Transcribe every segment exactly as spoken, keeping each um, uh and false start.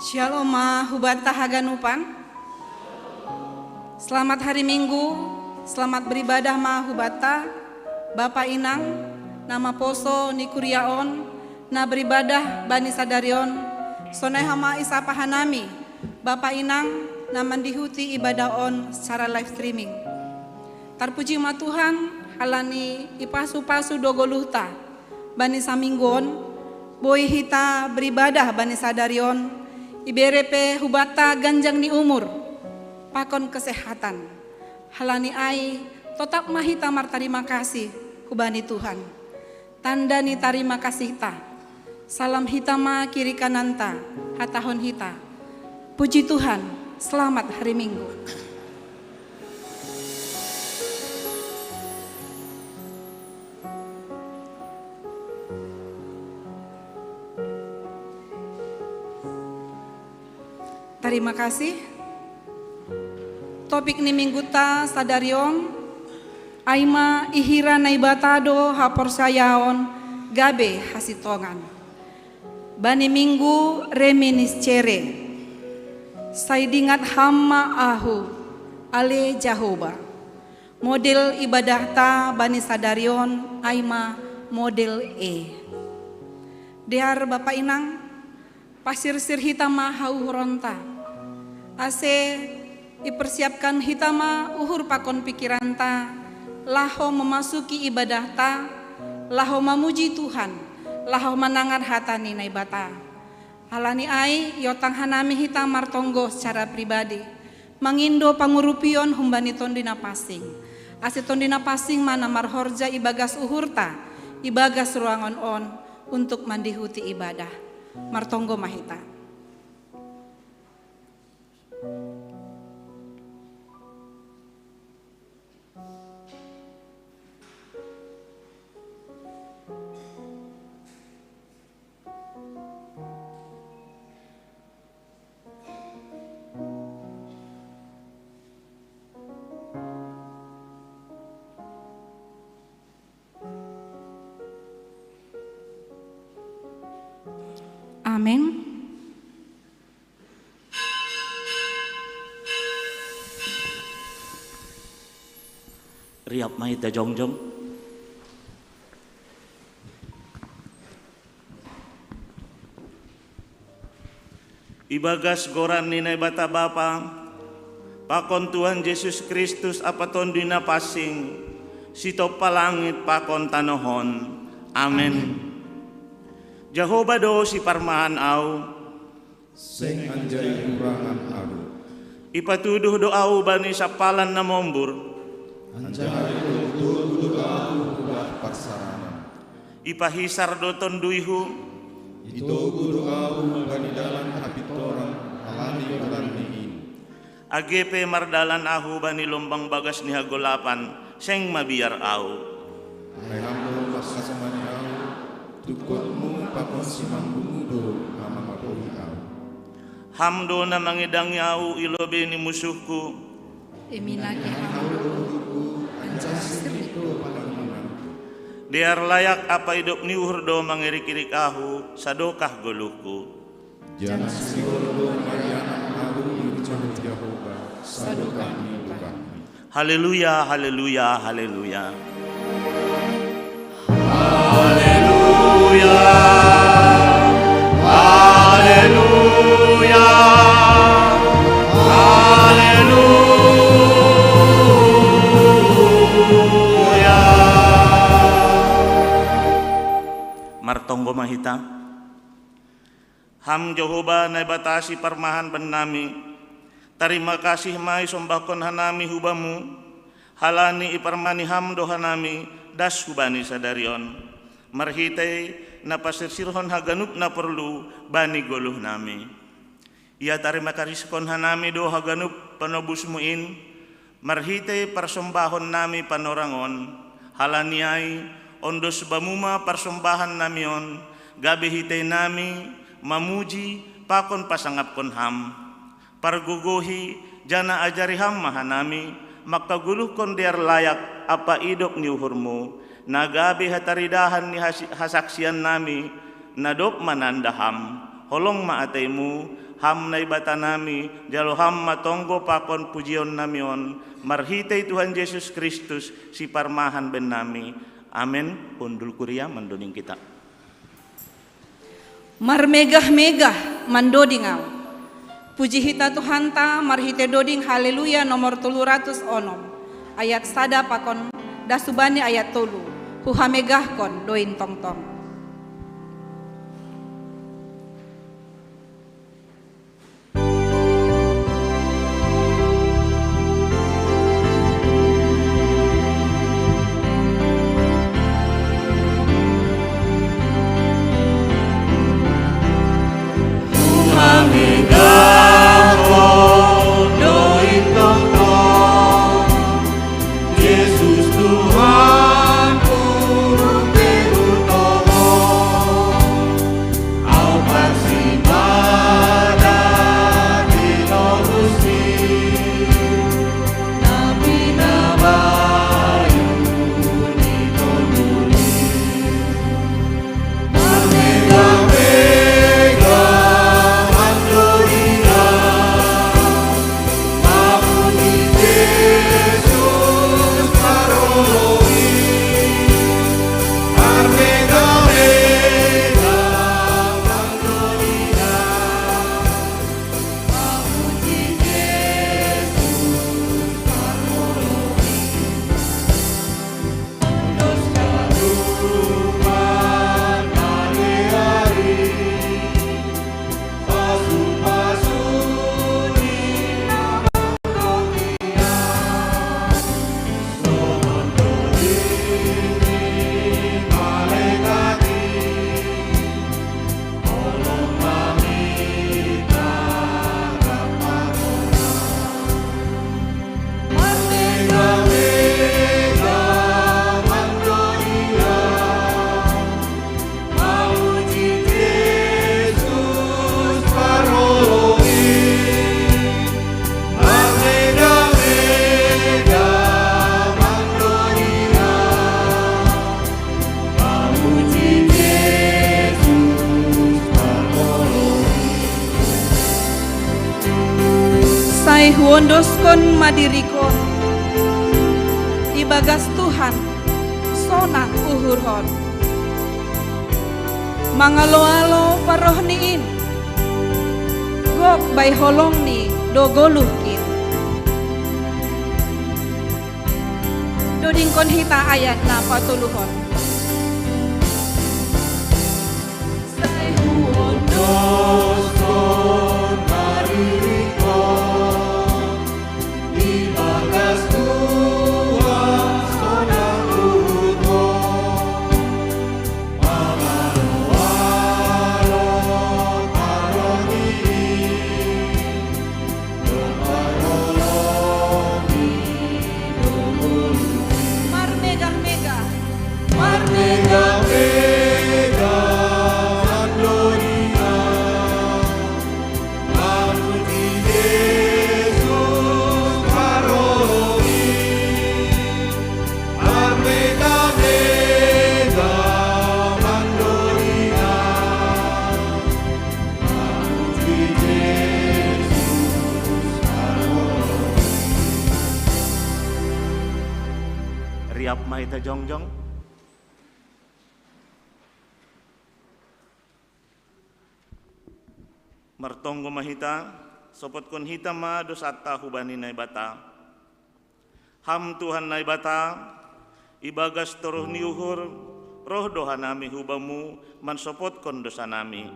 Shalom ma hubata haganupan. Selamat hari Minggu. Selamat beribadah ma hubata. Bapa inang, nama poso ni kuriaon, na beribadah bani sadarion, sonai hama isapa hanami, Bapa inang, na mandihuti ibadah on secara live streaming. Tarpuji ma Tuhan, halani ipasu-pasu do goluhta, bani saminggu on, boi hita beribadah bani sadarion, ibere pe hubata ganjang ni umur, pakon kesehatan. Halani ai, totap ma hita martarima kasih, hubani Tuhan. Tanda ni tarima kasihta. Salam hita ma kiri kananta, hatahon hita. Puji Tuhan, selamat hari Minggu. Tarima kasih. Topik ni mingguta sadarion, ai ma ihira Naibata do haporsayaon gabe hasintongan. Bani minggu reminiscere, sai dingat ham ma ahu, ale Jahoba. Model ibadahta bani sadarion ai ma model e. Dear Bapa inang, pasirsir hita ma hauhuronta. Ase ipersiapkan hita ma uhur pakon pikiranta, laho memasuki ibadahta, laho mamuji Tuhan, laho manangar hata ni Naibata. Halani ai, iotang hanami hita martonggo secara pribadi, mangindo pangurupion humbani Tondi Napansing. Ase Tondi Napansing ma na marhorja ibagas uhurta, ibagas ruangon on, untuk mandihuti ibadah. Martonggo ma hita. Amin. Riap ma hita jongjong. Ibagas goran ni Naibata Bapa, pakon Tuhan Jesus Kristus Apa Tondi Napansing, sitompa langit pakon tanoh on. Amen. Jahoba do siparmahan au. Seng anjai hurangan au. Ipatuduh do au bani sampalan na mombur. Anjaha itogu do au humbah parsaranan. Ipahisar do tonduyhu. Itogu do au bani dalan hapintoran halani goranni in. Age pe mardalan ahu bani lombang bagas ni hagolapan, seng mabiar au. Ai ham do markasomani au, tungkotmu pakon simanggungmu do na mangapoi au. Ham do na mangidangi au i lobei ni musuhku. Iminaki ham do uhurhu, anjaha sirnip do pangagunganku. Dear layak ampa idop ni uhur do mangirik-irik ahu, sadokah goluhku. Janah sihol do marianan ahu i jahu Jahoba, sadokah ni dokahni. Haleluya, haleluya, haleluya. Haleluya, haleluya, haleluya. Martonggo ma hita. Ham Jahoba Naibata siparmahan bannami, tarima kasih ma isombahkon hanami hu Bamu, halani iparmani Ham do hanami das hubani sadari on, marhitei na pasirsirhon haganup na porlu bani goluhnami. Ia tarima kasihkon hanami do haganup panobusmu in, marhitei parsombahonnami panorang on, halani ai, ondos Bamu ma parsombahannami on, gabe hiteinami mamuji pakon pasangapkon Ham. Pargogohi, janah ajari Ham ma hanami, mangkagoluhkon dear layak ampa idop ni uhurmu, na gabe hataridahan ni hasi-, hasaksiannami, na dob mananda Ham, Holong ma ateimu, Ham Naibata nami, jalo Ham ma tonggo pakon pujion nami on, marhitei Tuhan Jesus Kristus, siparmahan bennami. Amen. Hundul kuria mandoding hita. Marmegah-megah mandoding au. Puji hita Tuhanta marhite doding Haleluya nomor tolu ratus onom, ayat sada pakon das hubani ayat tolu. Huhamegahkon doin tongtong. Sai huondoskon ma diringkon ibagas Tuhan, sonang uhurhon. Mangalo-alo parrohni in, gok bai holongni do goluhkin. Dodingkon hita ayat na patoluhon. Sai huondoskon ma diringkon ibagas Tuhan, sonang uhurhon. Mangalo-alo parrohni in, marmegah-megah. Marmegah-megah mandoding au, mamuji Jesus parrohni. Marmegah-megah mandoding au, mamuji Jesus. Riap ma hita jongjong. Martonggo ma hita, sopotkon hita ma dosanta hubani Naibata. Ham Tuhan Naibata, ibagas toruh ni uhur, roh do hanami hu Bamu mansopotkon dosanami.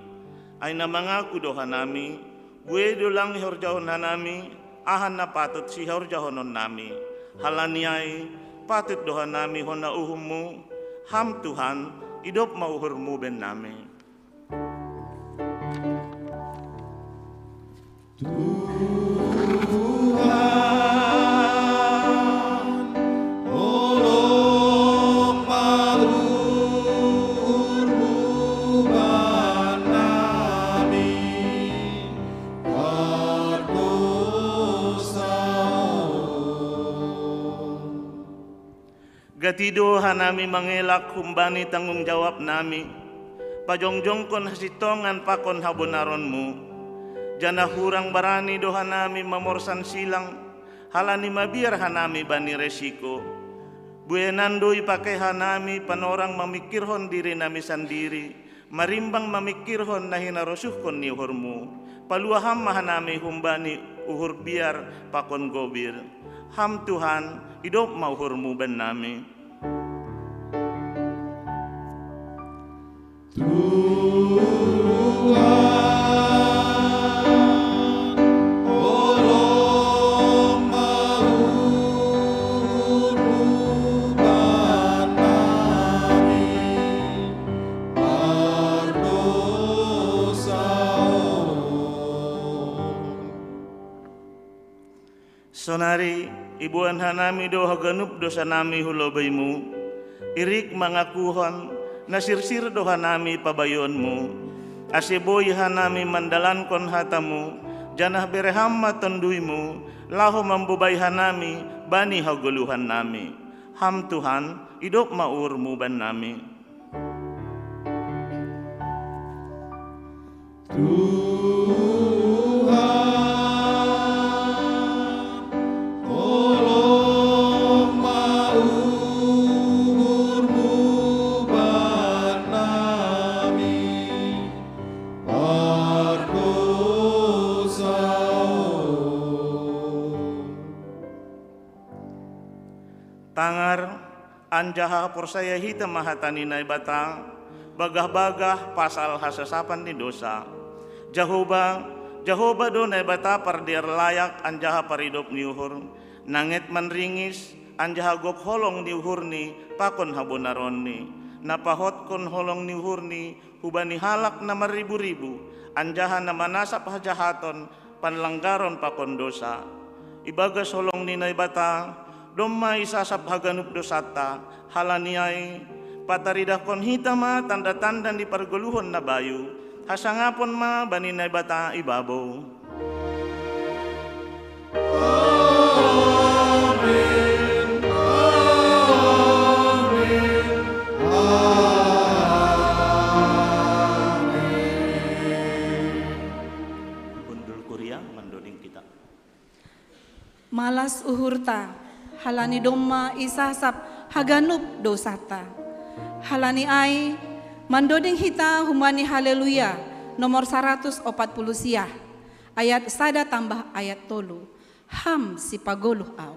Ai na mangaku do hanami, buei do lang ihorjahon hanami aha na patut sihorjahononnami. Halani ai, patut do hanami hona uhum-Mu. Ham Tuhan, idop ma uhur-Mu bennami. Tuhan, holong ma uhur-Mu bannami pardosa on. Gati do hanami mangelak humbani tanggung jawab nami, Pajongjongkon hasintongan pakon habonaronmu, janah hurang barani do hanami mamorsan silang, halani mabiar hanami bani resiko. Buenan do ipake hanami panorang mamingkirhon dirinami sandiri, marimbang mamingkirhon na hinarosuhkon ni uhurmu. Paluah Ham ma hanami humbani uhur biar pakon gobir. Ham Tuhan, idop ma uhurmu bannami. Tuhan, holong ma uhurmu bannami, mardosa on. Sonari iboan hanami do haganup dosanami hu lobeimu, irik mangakuhon, na sirsir do hanami pabaionmu, ase boi hanami mandalankon hatamu, janah bere Ham ma tonduimu, laho mambobai hanami bani hagoluhannami. Ham Tuhan, idop ma uhurmu bannami. Tuhan, holong ma uhurmu bannami, mardosa on. Tangar, anjaha porsaya hita ma hata ni Naibata, bagah-bagah pasal hasasapan ni dosa. Jahowa, Jahowa do Naibata pardear layak anjaha paridop ni uhur, na nget manringis, anjaha gok holong ni uhurni pakon habonaronni, na pahotkon holong ni uhurni hubani halak na marribu-ribu, anjaha na manasap hajahaton, panlanggaron pakon dosa. Ibagas holong ni Naibata, domma isasap haganup dosanta, halani ai, pataridahkon hita ma tanda-tanda ni pargoluhon na bayu, hasangapon ma bani Naibata ibabou. Amen. Amen. Amen. Hundul kuria mandoding kita. Malas uhurta, halani domma isasap haganup dosanta. Halani ai, mandoding hita humbani Haleluya nomor saratus opat puluh siah, ayat sada tambah ayat tolu. Ham sipagoluh au.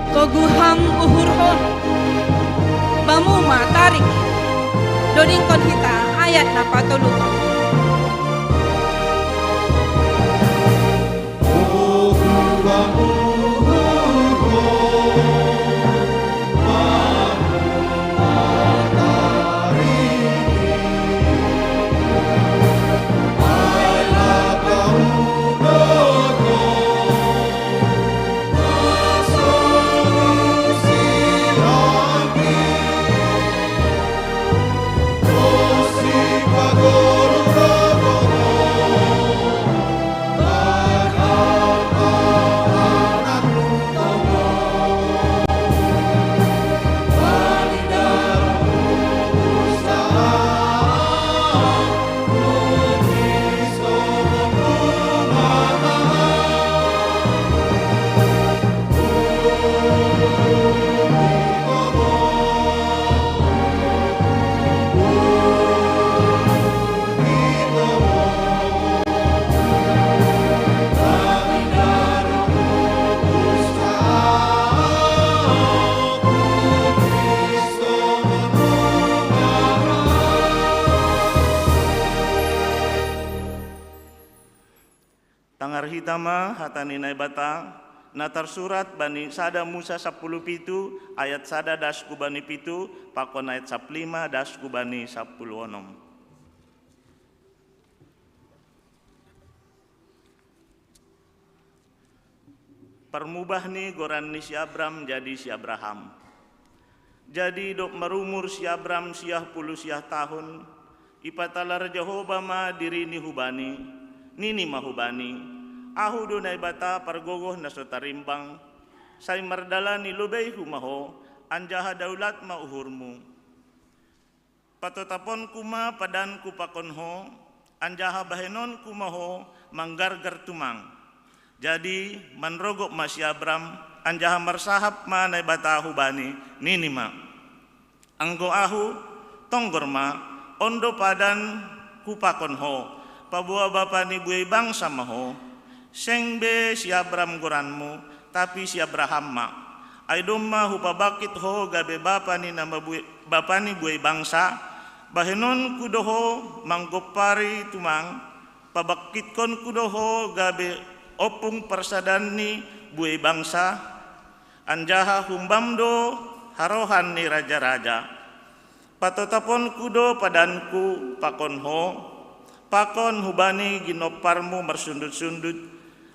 Toguh Ham uhurhon, bamu ma tarik. Dodingkon hita ayat na patoluhon. Itama hata ni Naibata na tarsurat bani sada Musa sapuluh pitu ayat sada das ku bani pitu pakon ayat saplima das ku bani sapuluh onom. Parmubah ni goran ni si Abram jadi si Abraham. Jadi dok marumur si Abram siah puluh siah tahun, ipatalar Jahoba ma dirini hubani, nini ma hubani, ahu do Naibata pargogoh na so tarimbang, sai mardalani lobeihu ma ho, anjaha daulat ma uhurmu. Patotaponku ma padanku pakon ho, anjaha bahenonku ma ho manggargar tumang. Jadi manrogop ma si Abram, anjaha marsahap ma Naibata hubani, nini ma, anggo ahu, tonggor ma, on do padan ku pakon ho, paboa bapa ni buei bangsa ma ho. Seng be si Abram goranmu, tapi si Abraham ma. Ai domma hupabangkit ho gabe bapa ni na mabuei, bapa ni buei bangsa, bahenonku do ho manggompari tumang, pabangkitkonku do ho gabe ompung parsadan ni buei bangsa, anjaha humbam do harohan ni raja-raja. Patotaponku do padanku pakon ho, pakon hubani ginomparmu marsundut-sundut,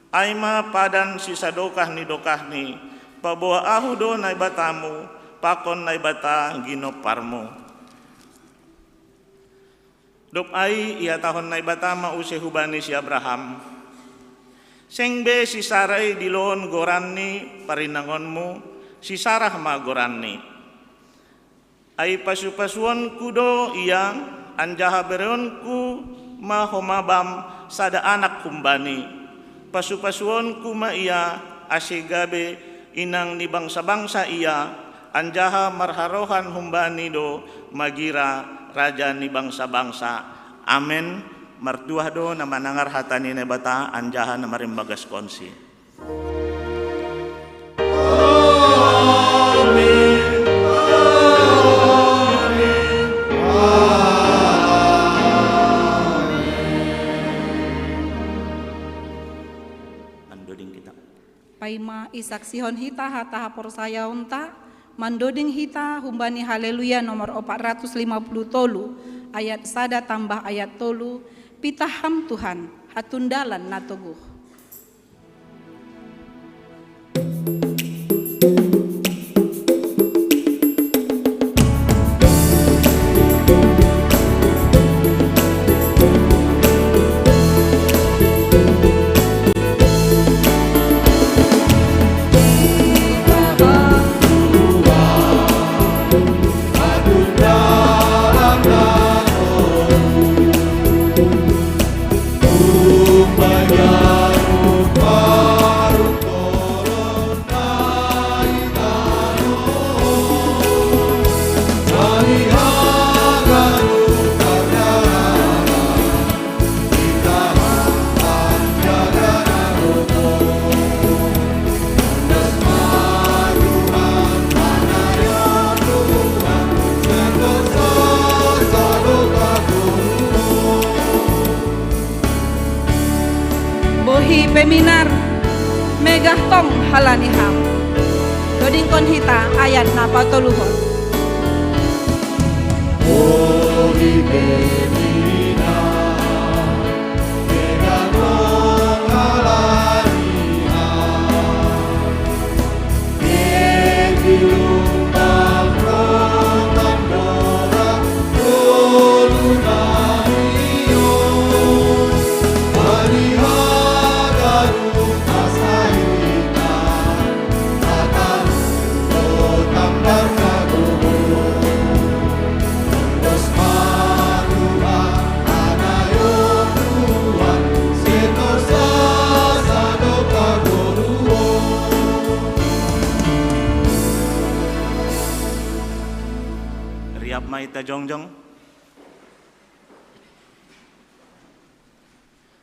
ai ma padan sisadokah ni dokahni, paboa ahu do Naibatamu, pakon Naibata ginomparmu. Dob ai ihatahon Naibata ma use hubani si Abraham, seng be si Sarai diloon goran ni parinangonmu, si Sarah ma goranni. Ai pasupasuonku do ia, anjaha bereonku ma homa bam sada anak humbani. Pasupasuonku ma ia, ase gabe inang ni bangsa-bangsa ia, anjaha marharohan humbani do magira raja ni bangsa-bangsa. Amen. Martuah do na manangar hata ni Naibata anjaha na marimbagaskonsi. Paima isaksihon hita hata haporsayaonta, mandoding hita humbani Haleluya nomor opat ratus lima puluh tolu, ayat sada tambah ayat tolu, pitah Ham Tuhan, hatundalan na toguh. Bohi peminar, megah tong halani Ham. Dodingkon hita ayat na patoluhon. Bohi peminar, megah tong halani Ham. Riap ma hita jongjong.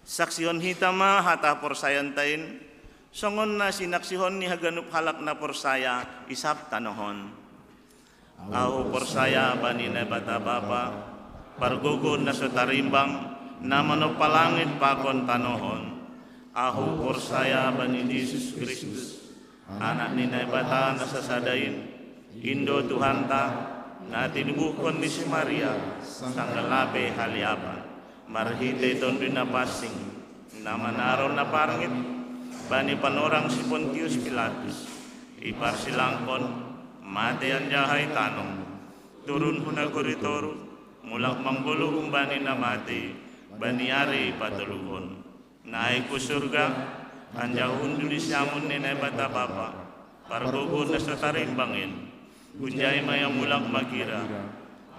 Saksihon hita ma hata porsayaonta in, songon na sinaksihon ni haganup halak na porsaya i sab tanoh on. Ahu porsaya bani Naibata Bapa, pargogo na so tarimbang, na manompa langit pakon tanoh on. Ahu porsaya bani Jesus Kristus, Anak ni Naibata na sasada in, Indo Tuhanta, na tinubuhkon ni si Maria, sanggan lape haliapan, marhitei Tonduy Napansing, na manaron na parngit, bani panorang si Pontius Pilatus, iparsilangkon, matei anjaha itanom, turun hu nagori toruh, mulak manggoluh humbani na matei, bani ari patoluhon. Naik hu surga, anjaha hundul i siamun ni Naibata Bapa, pargogoh na so tarimbang in. Hunjai ma ia mulak magira,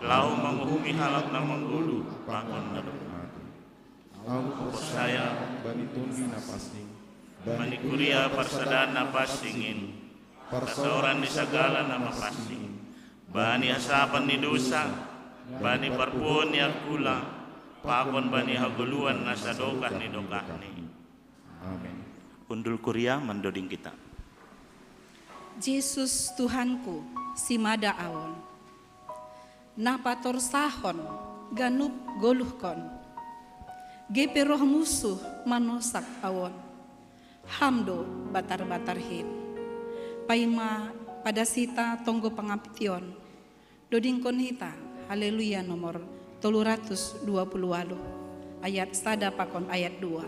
laho manguhumi halak na manggoluh pakon na dob matei. Ahu porsaya bani Tonduy Napansing, bani kuria parsadaan na pansing in, parsaoran ni sagala na mapansing, bani hasapan ni dousa, bani parpuhoon ni angkula, pakon bani hagoluhan na sadokah ni dokahni. Amen. Hundul kuria mandoding hita. Jesus Tuhanku, simada ahu on. Na patorsahon ganup goluhkon. Ge pe roh musuh manosak ahu on. Ham do batar-batar hin. Paima padas hita tonggo pangaption. Dodingkon hita, Haleluya nomor tolu ratus dua puluh waluh, ayat sada pakon ayat dua.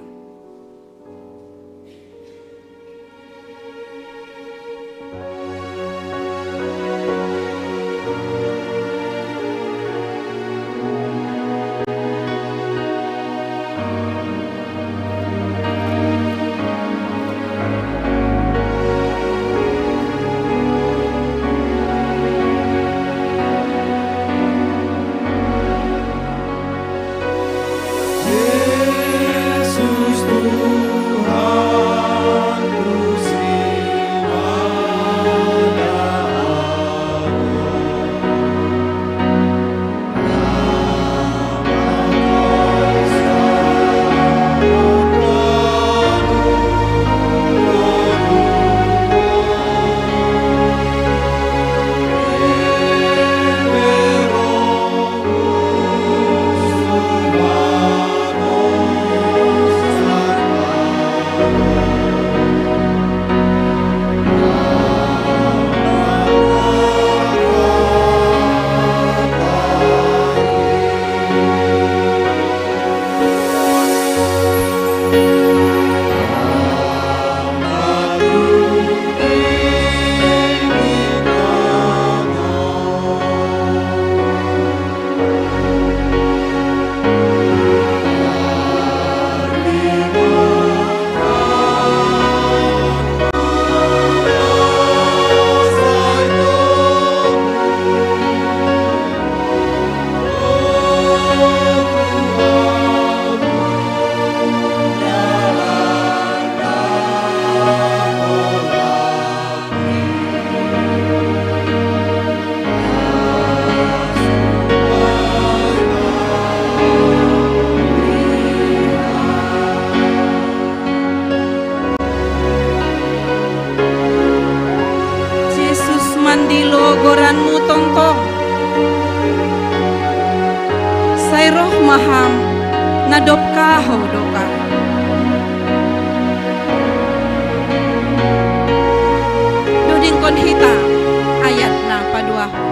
Jesus mandilo goranmu tongtong. Sai roh ma ham na dob kahou dokah. Dodingkon hita ayat na paduahon.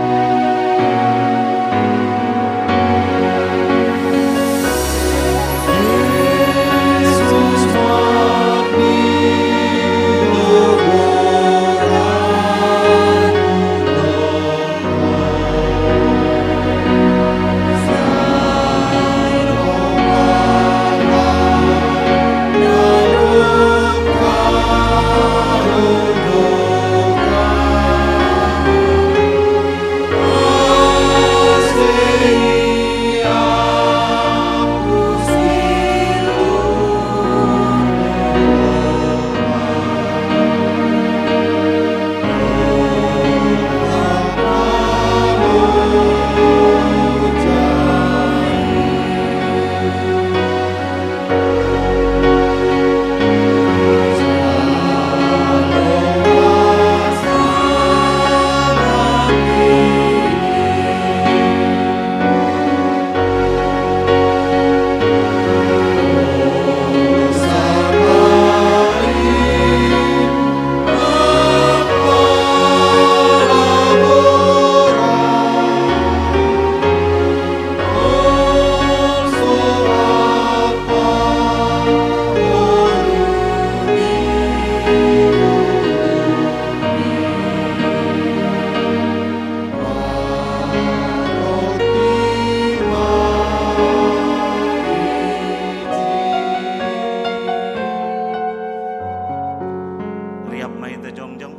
Siap ma hita jongjong.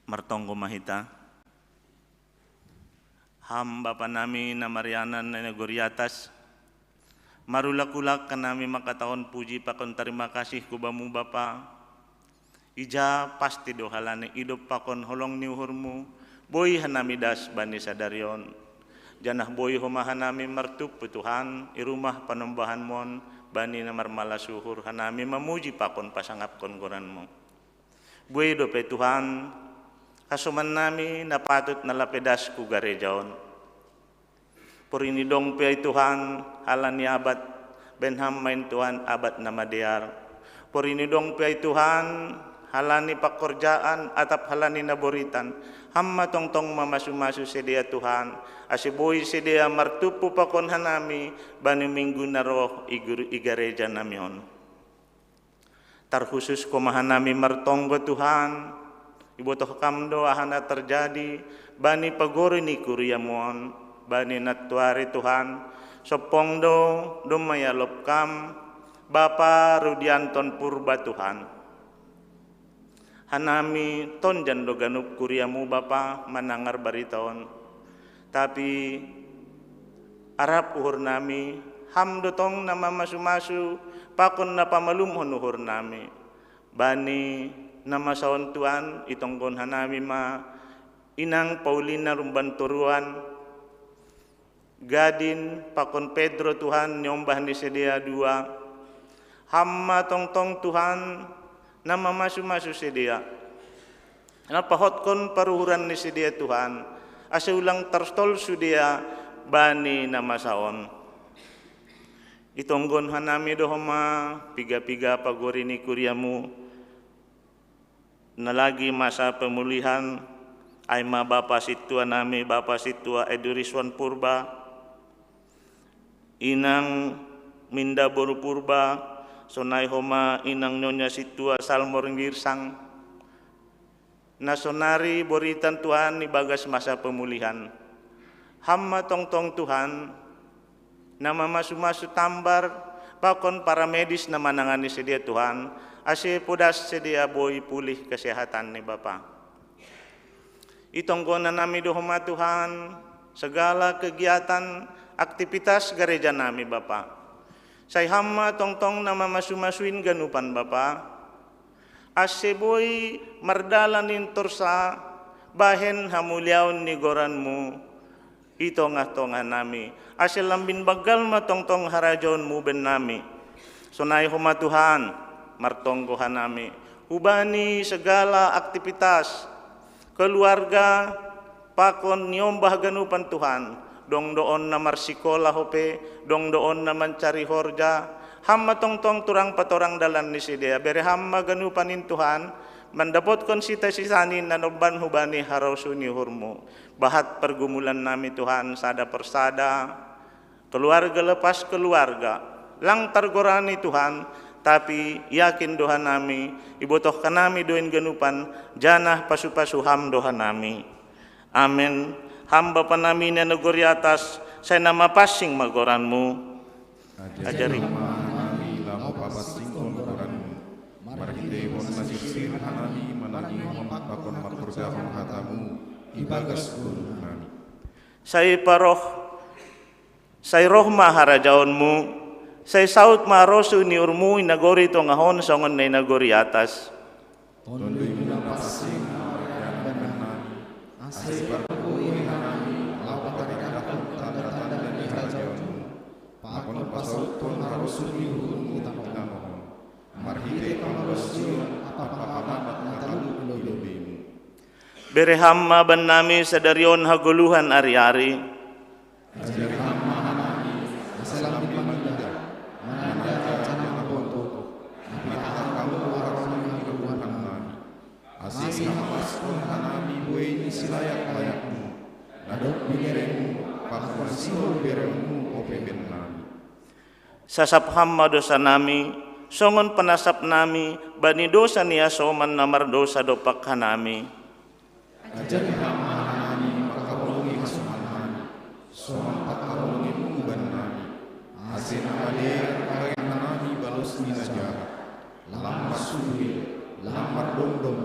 Martonggo ma hita. Ham Bapa nami na marianan na nagori atas, marulak-ulak hanami mangkatahon puji pakon tarima kasih hu Bamu Bapa. Ija pasti do halani idop pakon holong ni uhurMu, boi hanami das bani sadari on. Janah boi homa hanami martumpu Tuhan, i rumah panombahanMu on, bani na marmalas uhur hanami mamuji pakon pasangapkon goranMu. Buei dope Tuhan, hasoman nami na patut na lape das hu gareja on. Porini dong pe ai Tuhan, halani abat, bahen Ham ma in Tuhan abat na madear. Porini dong pe ai Tuhan, halani pangkorjaan atap halani na boritan, Ham ma tongtong mamasu-masu sidea Tuhan, ase boi sidea martumpu pakon hanami bani minggu na roh i gur-, i gareja nami on. Tarhusus homa hanami martonggo Tuhan, ibotoh Kam do aha na tarjadi bani pagori ni kuriaMu on, bani nantuari Tuhan, sompong do, domma ialop Kam, Bapa Rudianton Purba Tuhan. Hanami tonjan do ganup kuriaMu Bapa manangar barita on. Tapi arap uhur nami, Ham do tong na mamasu-masu, pakon na pamalumhon uhur nami. Bani na masa on Tuhan, itonggon hanami ma, inang Paulina Rumban Toruan, Gadin, pakon Pedro Tuhan, niombah ni sidea dua. Ham ma tongtong Tuhan, na mamasu-masu sidea. Na pahotkon paruhuran ni sidea Tuhan, ase ulang tartol sidea bani na masa on. Itonggon hanami do homa piga-piga pagori ni kuriaMu, na lagi masa pemulihan, ai ma Bapa sintua nami, Bapa sintua Edu Rizwan Purba, Inang Minda boru Purba, sonai homa Inang Nyonya sintua Salmor Girsang, na sonari boritan Tuhan ibagas masa pemulihan. Ham ma tongtong Tuhan, na mamasu-masu tambar, pakon paramedis na manangani sidea Tuhan, ase podas sidea boi pulih kesehatan ni Bapa. Itonggon hanami do homa Tuhan, segala kegiatan, aktivitas gareja nami Bapa. Sai Ham ma tongtong na mamasu-masuin ganupan Bapa, ase boi mardalan in torsa bahen hamuliaon ni goranMu i tongah-tongah nami, ase lambin banggal ma tongtong harajaonMu bahen nami. Sonai homa Tuhan, martonggo hanami, hubani segala aktivitas, keluarga, pakon niombah ganupan Tuhan, dong do on na marsikola ope, dong do on na mancari horja, Ham ma tongtong turang patorang dalan ni sidea, bere Ham ma ganupan in Tuhan, mandapotkon sita-sitani na nomban hubani harosuh ni uhurMu. Bahat pergumulan nami Tuhan, sada persada, keluarga lepas keluarga, lang targorani Tuhan, tapi yakin do hanami, ibotoh hanami do in ganupan, janah pasu-pasu Ham do hanami. Amen. Ham Bapa nami na nagori atas, sai na mapansing ma goranMu. Ajari Ajari Ham ma hanami laho papansingkon goranMu. Marhitei hon na sirsir hanami manangihon pakon mangkorjahon hataMu ibagas goluh nami. Sai paroh, sai roh ma harajaonMu, sai saut ma harosuh ni uhurMu i nagori tongah on songon na i nagori atas. Tondoi Mu na pansing ma harajaon nami, ase pargogoi hanami laho paridahkon tanda-tanda ni harajaonMu, pakon pasauthon harosuh ni uhurMu i tanoh on, marhitei pangalaosion ampa pangalaman na talup i lobeiMu. Bere Ham ma bannami sadari on hagoluhan ari-ari. Ajari Ham ma hanami, asa lambin mangidah, mananda janah mamboto, mambitahon Hamu haroro ni hagoluhan nami. Ase ihamaskon hanami buei ni silayak-layakMu, na dob binereMu, pakon sihol bereonMu ope bannami. Sasap Ham ma dosa nami, songon panasap nami bani dosa ni hasoman na mardosa dompak hanami. Ajari Ham ma hanami mangkaholongi hasoman nami, songon pangkaholongiMu bannami. Ase na madear mardomdom,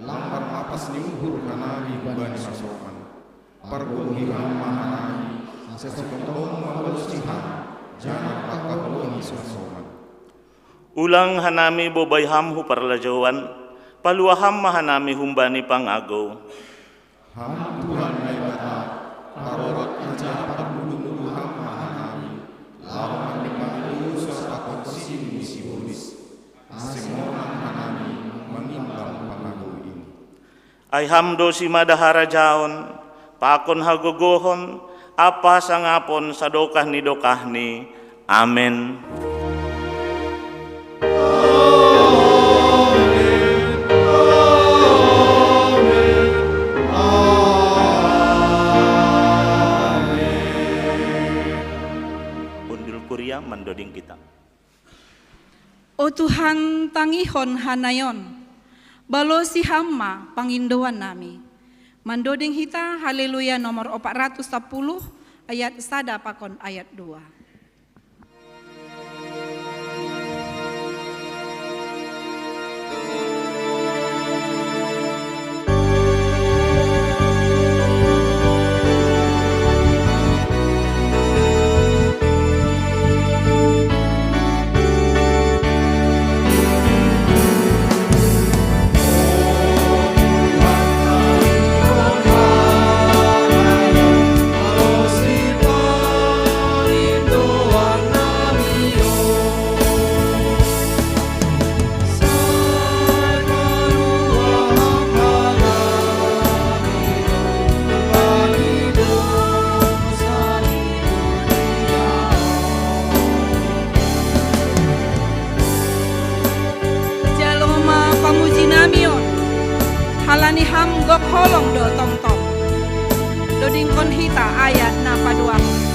lang marmapas ni uhur hanami bani hasoman. Pargongi ham ma hanami, ase tongtong mabalosi ham, janah pangkaholongi hasoman. Ulang hanami bobai ham hu parlajouan, palua ham ma hanami humbani pangagou. Ham Tuhan Naibata, parorot anjaha parmudu-mudu ham ma hanami, lawan manimbangi dosa pakon sin ni sibolis, ase monang hanami mangimbang pangagou in. Ai ham do simada harajaon, pakon hagogohon, ampa hasangapon sadokah ni dokahni. Amen. Undul kuria mandoding kita. O Tuhan, tangihon hanayon, balosi ham ma pangindouan nami. Mandoding hita Haleluya nomor opat ratus sapuluh, ayat sada pakon ayat dua. Jalo ma pamuji nami on, halani ham gok holong do tongtong. Dodingkon hita ayat na paduahon.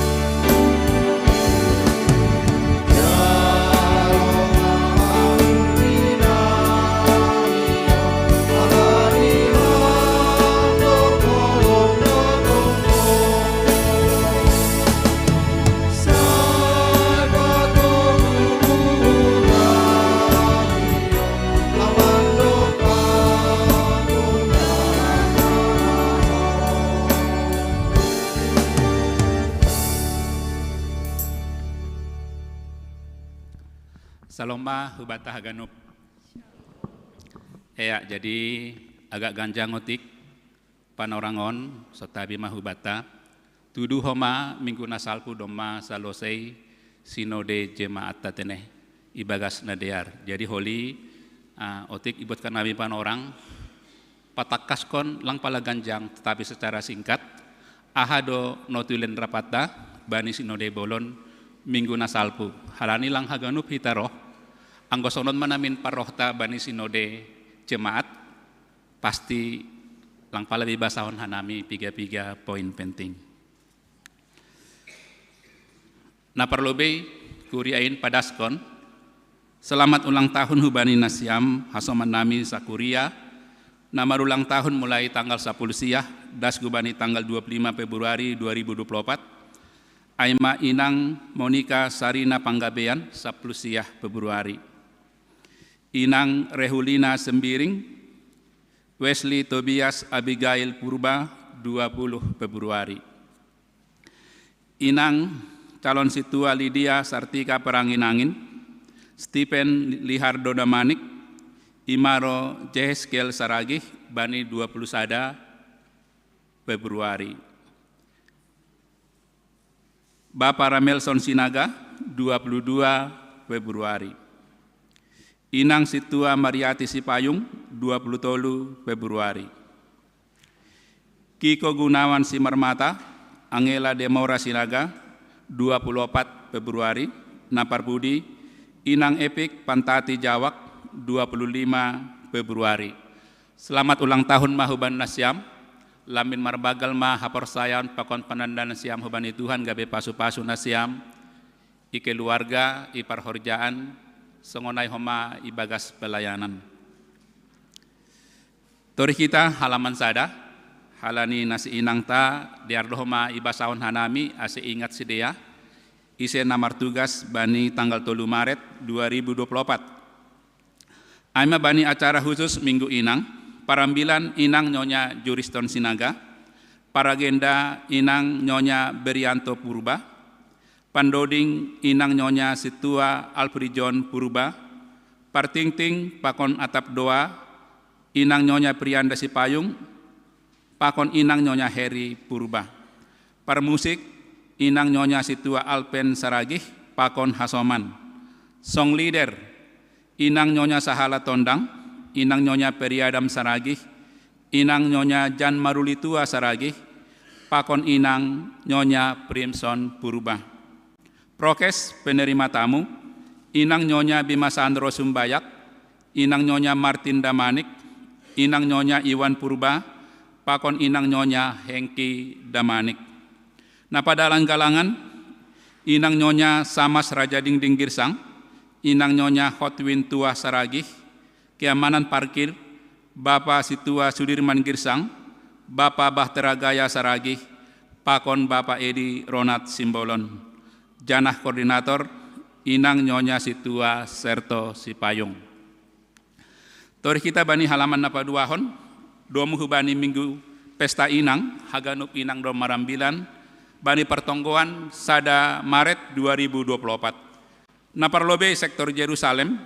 Salom ma hubata haganup. Ea, jadi agak ganjang otik panorang on, sotabi ma hubata. Tuduh homa minggu na salpu domma salosei sinode jemaat tatene ibagas na dear. Jadi holi, ah, otik ibot kanami panorang, patangkaskon lang pala ganjang, tetapi secara singkat, aha do notulen rapatta bani sinode bolon minggu na salpu. Halani lang haganup hita roh, anggo sonon ma namin parrohta bani sinode jemaat, pasti lang pala bibasahon hanami piga-piga poin penting. Na parlobei, kuria in padaskon selamat ulang tahun hubani nasiam hasoman nami sakuria, na marulang tahun mulai tanggal sapuluh siah, das hubani tanggal dua puluh lima Februari dua ribu dua puluh empat, ai ma inang Monika Sarina Panggabean sapuluh siah Februari. Inang Rehulina Sembiring, Wesley Tobias Abigail Purba dua puluh Februari. Inang calon situa Lydia Sartika Perangin-angin, Stephen Lihardo Damanik, Imaro Jehezkiel Saragih bani dua puluh sada Februari. Bapa Ramelson Sinaga dua puluh dua Februari. Inang situa Mariati Sipayung dua puluh tolu Februari. Kiko Gunawan Simarmata, Angela Demora Sinaga dua puluh opat Februari. Na parpudi, Inang Epik Pantati Jawak dua puluh lima Februari. Selamat ulang tahun ma hubani nasiam. Lambin marbagal ma haporsayaon pakon panandaon nasiam hubani Tuhan gabe pasu-pasu nasiam i keluarga, i parhorjaan, songon ai homa ibagas pelayanan. Torih hita halaman sada, halani na si inangta dear do homa ibasahon hanami ase ingat sidea, ise na martugas bani tanggal tolu Maret dua ribu dua puluh opat. Aima bani acara khusus Minggu Inang, parambilan Inang Nyonya Juriston Sinaga, paragenda Inang Nyonya Berianto Purba, pandoding Inang Nyonya Situa Alfrijon Purba, partingting pakon atap doa Inang Nyonya Prianda Sipayung, pakon Inang Nyonya Heri Purba. Parmusik, Inang Nyonya Situa Alpen Saragih, pakon hasoman. Song leader, Inang Nyonya Sahala Tondang, Inang Nyonya Periadam Saragih, Inang Nyonya Jan Marulitua Saragih, pakon Inang Nyonya Primson Purba. Prokes penerima tamu, Inang Nyonya Bima Sandro Sumbayak, Inang Nyonya Martin Damanik, Inang Nyonya Iwan Purba, pakon Inang Nyonya Hengki Damanik. Napadalan galangan, Inang Nyonya Samas Raja Dingding Girsang, Inang Nyonya Hotwin Tua Saragih, keamanan parkir, Bapa Situa Sudirman Girsang, Bapa Bahtera Gaya Saragih, pakon Bapa Edi Ronat Simbolon. Janah koordinator, Inang Nyonya Situa Serto Sipayung. Torih kita bani halaman napaduahon, domu hubani Minggu Pesta Inang, haganup inang do marambilan, bani partonggoan sada Maret dua ribu dua puluh opat. Naparlobei sektor Jerusalem,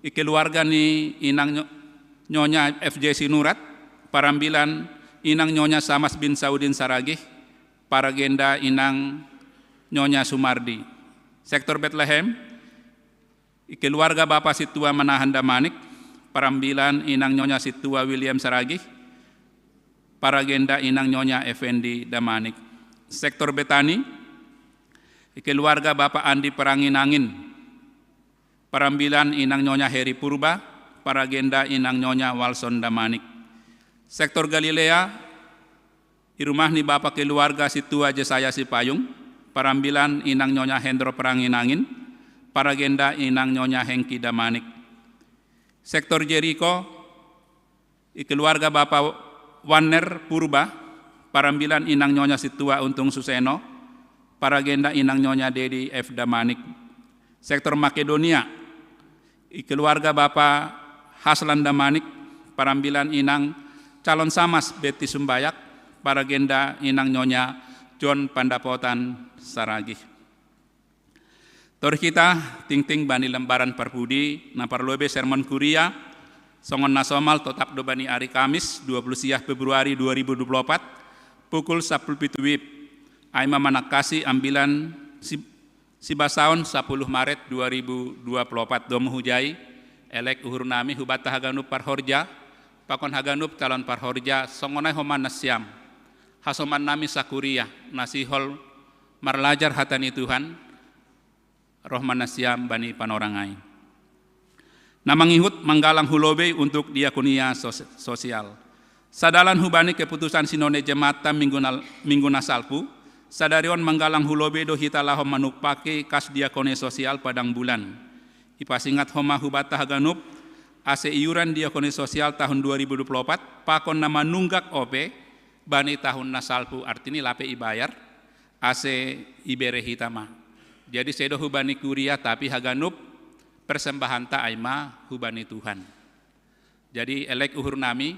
i keluarga ni Inang Nyo-, Nyonya F J Sinurat, parambilan Inang Nyonya Samas bin Saudin Saragih, paragenda Inang Nyonya Sumardi. Sektor Bethlehem, i keluarga Bapa Situa Manahan Damanik, parambilan Inang Nyonya Situa William Saragih, paragenda Inang Nyonya Effendi Damanik. Sektor Betani, i keluarga Bapa Andi Peranginangin, parambilan Inang Nyonya Heri Purba, paragenda Inang Nyonya Walson Damanik. Sektor Galilea, i rumah ni Bapa keluarga Situa Jesaya Sipayung, parambilan Inang Nyonya Hendro Peranginangin, paragenda Inang Nyonya Hengki Damanik. Sektor Jeriko, i keluarga Bapa Wanner Purba, parambilan Inang Nyonya Situa Untung Suseno, paragenda Inang Nyonya Dedi F Damanik. Sektor Makedonia, i keluarga Bapa Haslan Damanik, parambilan Inang Calon Samas Betty Sumbayak, paragenda Inang Nyonya John Pandapotan Saragih. Torih kita tingting bani lembaran parpudi, naparlobei sermon kuria, songon nasomal totap do bani ari Kamis dua puluh siah Februari dua ribu dua puluh opat, pukul sapuluh pitu wib. Aima manangkasi ambilan si-, sibasaon sapuluh Maret dua ribu dua puluh opat. Domu hujai, elek uhur nami hubata haganup parhorja, pakon haganup calon parhorja, songon ai homa nasiam. Hasoman nami sakuria, nasihol marlajar hata ni Tuhan, roh ma nasiam bani panorang ai. Na mangihut manggalang hu lobei untuk diakonia sos-, sosial. Sadalan hubani keputusan sinode jemaatta minggu na, minggu na salpu, sadari on manggalang hu lobei do hita laho manumpaki kas diakonia sosial padang bulan. Ipasingat homa hubata haganup, ase iuran diakonia sosial tahun dua ribu dua puluh opat, pakon na manunggak ope, bani tahun na salpu, artini lape ibayar, ase ibere hita ma. Jadi sedo hubani kuria, tapi haganup persembahanta aima hubani Tuhan. Jadi elek uhur nami,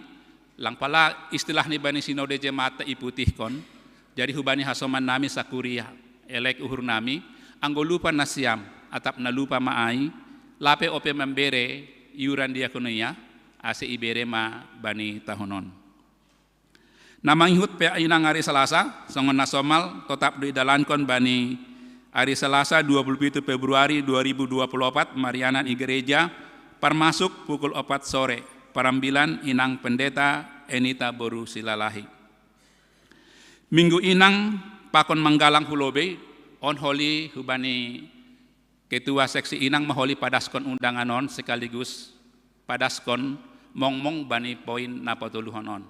lang pala istilah ni bani sinode jemaatta iputihkon, jadi hubani hasoman nami sakuria, elek uhur nami, anggo lupa nasiam, atap na lupa ma ai, lape ope mambere iuran diakonia, ase ibere ma bani tahun on. Na mangihut pe inang ari Salasa, songon nasomal totap do idalankon bani ari Salasa dua puluh pitu Februari dua ribu dua puluh opat marianan i gereja, parmasuk pukul opat sore, parambilan inang pendeta Enita boru Silalahi. Minggu inang pakon manggalang hu lobei, on holi hubani ketua seksi inang ma holi padaskon undangan on sekaligus padaskon mongmong bani poin na patoluhon on.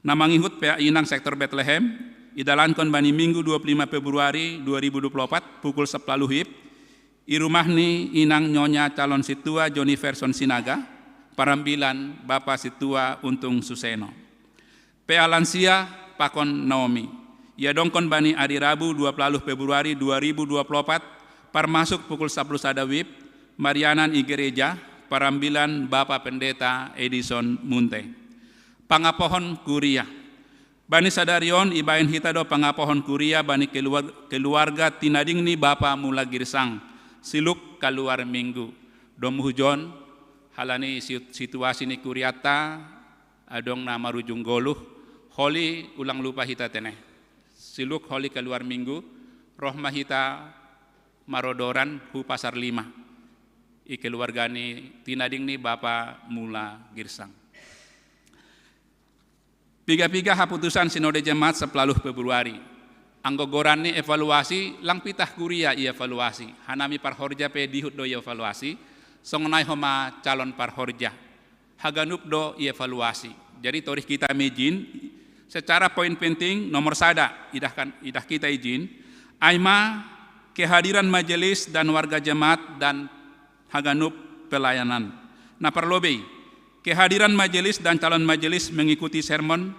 Na mangihut pe inang sektor Bethlehem, idalankon bani Minggu dua puluh lima Februari dua ribu dua puluh opat pukul sapuluh wib, i rumah ni inang Nyonya Calon Situa Joni Verson Sinaga, parambilan Bapa Situa Untung Suseno. Pe alansia pakon Naomi. Iadongkon bani ari Rabu dua puluh Februari dua ribu dua puluh opat, parmasuk pukul sapuluh sada wib, marianan i gereja, parambilan Bapa Pendeta Edison Munte. Pangapohon kuria. Bani sadari on ibaen hita do pangapohon kuria bani keluar-, keluarga tinading ni Bapa Mula Girsang, si Luk kaluar minggu. Domu hujon, halani si-, situasi ni kuriata, adong na marujung goluh, holi ulang lupa hita tene. Si Luk holi kaluar minggu, roh ma hita marodoran hu Pasar Lima. I keluarga ni tinading ni Bapa Mula Girsang. Piga-piga haputusan Sinode Jemaat sepuluh Februari. Anggo goran ni evaluasi, lang pitah kuria i evaluasi. Hanami parhorja pe dihut do i evaluasi, songon ai homa calon parhorja. Haganup do i evaluasi. Jadi torih kita mejin, secara poin penting nomor sada, idahkan, idah kita ijin, ai ma kehadiran majelis dan warga jemaat dan haganup pelayanan. Na parlobei, kehadiran majelis dan calon majelis mengikuti sermon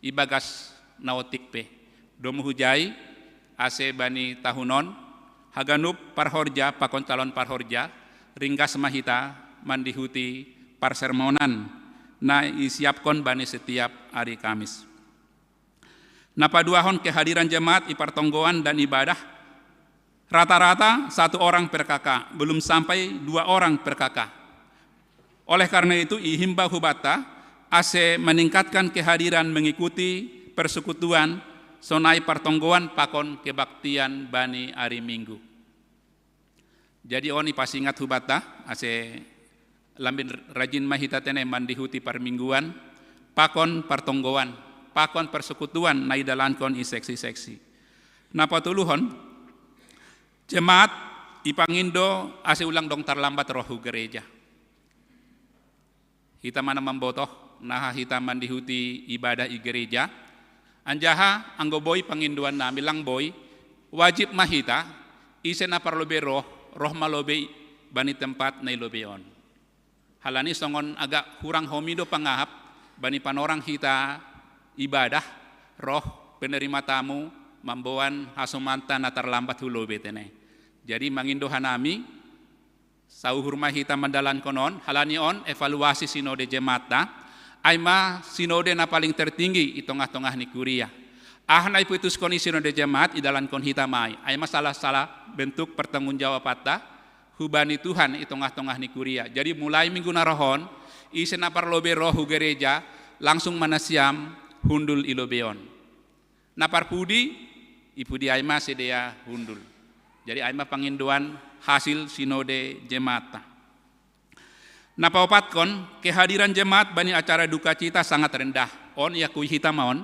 ibagas na otik pe. Domu hujai, ase bani tahun on, haganup parhorja pakon calon parhorja, ringgas ma hita mandihuti parsermonan na isiapkon bani setiap hari Kamis. Na paduahon kehadiran jemaat i partonggoan dan ibadah, rata-rata satu orang per K K, belum sampai dua orang per K K. Oleh karena itu, ihimbau hubata, ase meningkatkan kehadiran mengikuti persekutuan, sonai partonggoan pakon kebaktian bani ari Minggu. Jadi on ipasingat hubata, ase lambin rajin ma hita tene mandihuti parmingguan, pakon partonggoan, pakon persekutuan na idalankon i seksi-seksi. Na patoluhon, jemaat ipangindo ase ulang dong tarlambat roh hu gereja. Hita mana mambotoh, naha hita mandihuti ibadah i gereja, anjaha anggo boi pangindoan nami lang boi, wajib ma hita, ise na parlobei roh, roh ma lobei bani tempat na i lobei on. Halani songon agak hurang homi do pangahap, bani panorang hita ibadah, roh penerima tamu, mamboan hasomanta na tarlambat hu lobei tene. Jadi mangindo hanami, sauhur ma hita mandalankon on, halani on evaluasi sinode jemaatta, ai ma sinode na paling tertinggi i tongah-tongah ni kuria. Aha na iputuskon i sinode jemaat idalankon hita ma i, ai ma salah-salah bentuk pertanggungjawabanta hubani Tuhan i tongah-tongah ni kuria. Jadi mulai minggu na roh on, ise na parlobei roh hu gereja, langsung ma nasiam hundul i lobei on. Na parpudi, ipudi ai ma sidea hundul. Jadi ai ma pangindoan hasil sinode jemaatta. Na paopatkon, kehadiran jemaat bani acara dukacita sangat rendah. On iakui hita ma on.